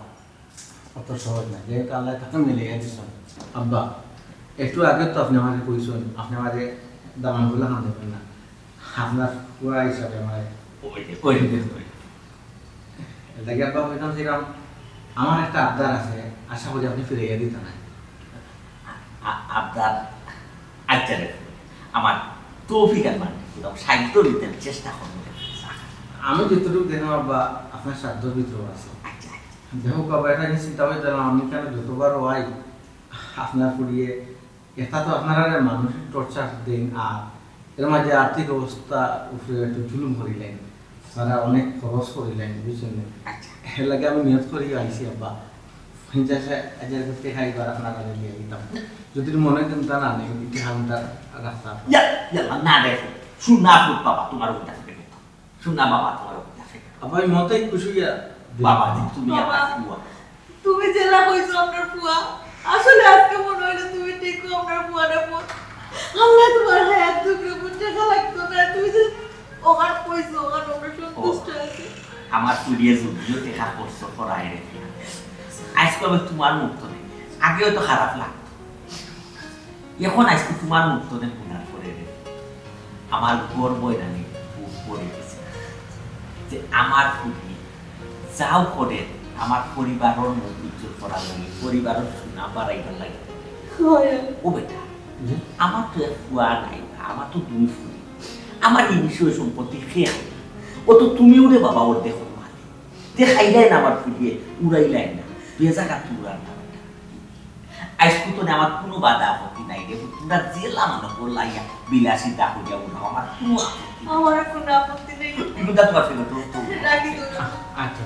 অত সহজ না, যেহেতু আল্লাহ তাকে মিলাইয়া দিছেন। আব্বা, একটু আগে তো আপনি আমারে কইছেন, আপনি আমারে দামান বলে হান দেবেন না, আপনার পুরা হিসাবে আমারে ওই যে, ওই যে, ওই। এর লাগি আব্বা কইতাম সেরকম, আমার একটা আবদার আছে, আশা করি আপনি ফিরাইয়া দিতা না। আ-, আবদার? আচ্ছা রে, আমার তৌফিক আর মানে, একদম সাহায্য নিতে আমি চেষ্টা করবো। আমি যতটুকু দেখলাম আব্বা, আপনার সাধ্য ভিতরে আছে। আচ্ছা। দেখো বাবা, এটা নিয়ে চিন্তা করে দিলাম, আমি কেন যতবার ওয়াই আপনার ফুরিয়ে, এটা তো আপনারা মানসিক টর্চার দেন, আর এর মাঝে আর্থিক অবস্থা উপরে একটু জুলুম করিলেন, তারা অনেক খরচ করিলেন, বুঝছেন নি? আচ্ছা। এর লাগি আমি নিয়ত করি আইছি আব্বা, পঞ্চাশ হাজার করতে খাই বার আপনারা দিয়ে দিতাম। যদি মনে চিন্তা না নেই, ইতিহাস রাখতাম। ইয়া, ইয়া, না রে, শোনা ফুট বাবা, তোমার ওইটা ফেলে দিতাম। শোনা বাবা, তোমার ওইটা ফেলে দিতাম। আব্বা, আমি মনটাই খুশি হইয়া দিলাম। বাবা, যে তুমি বাবা, আমার ফুয়া। তুমি যেলা কইছো আপনার ফুয়া, আসলে আজকে মনে হইলো তুমি ঠিক আপনার ফুয়া না ফুয়া। আল্লাহ তোমার হায়াত দুঃখে বুঝতে লাগতো না, তুমি যে ওখান কইছো, ওখান আমরা সন্তুষ্ট আছি। আমার ফুরিয়ে যদিও দেখা করছো করায় রে, আজকে আমি তোমার মুখ তো নেই, আগেও তো খারাপ লাগতো। এখন আজকে তোমার মুখ তো নেই গুনার পরে রে, আমার গর্ব এরানি বুক পড়ে গেছে যে আমার ফুরিয়ে যাও করে আমার পরিবারর মুখ উজ্জ্বল করার লাগি, পরিবারর সুনাম বাড়াইবার লাগি। ও বেটা, জি। আমার তো এক ফুয়া নাই, আমার তো দুই ফুরি। আমার এই বিষয় সম্পত্তি কে খাইবে? ও তো তুমিও রে বাবা ওর দেখো মালিক। তে খাইলাই না আমার ফুরিয়ে, উড়াইলাই না, দুই জায়গা তুলার না বেটা। আজকে তো আমার কোনো বাধা আপত্তি নাই রে, তোমরা জেলা মনে করলাইয়া বিলাসিতা করিয়া উঠাও, আমার কোনো আপত্তি নাই। আমার কোনো আপত্তি নেই। কিন্তু তোমার ফেরত তো, তো রাখি তো। আচ্ছা।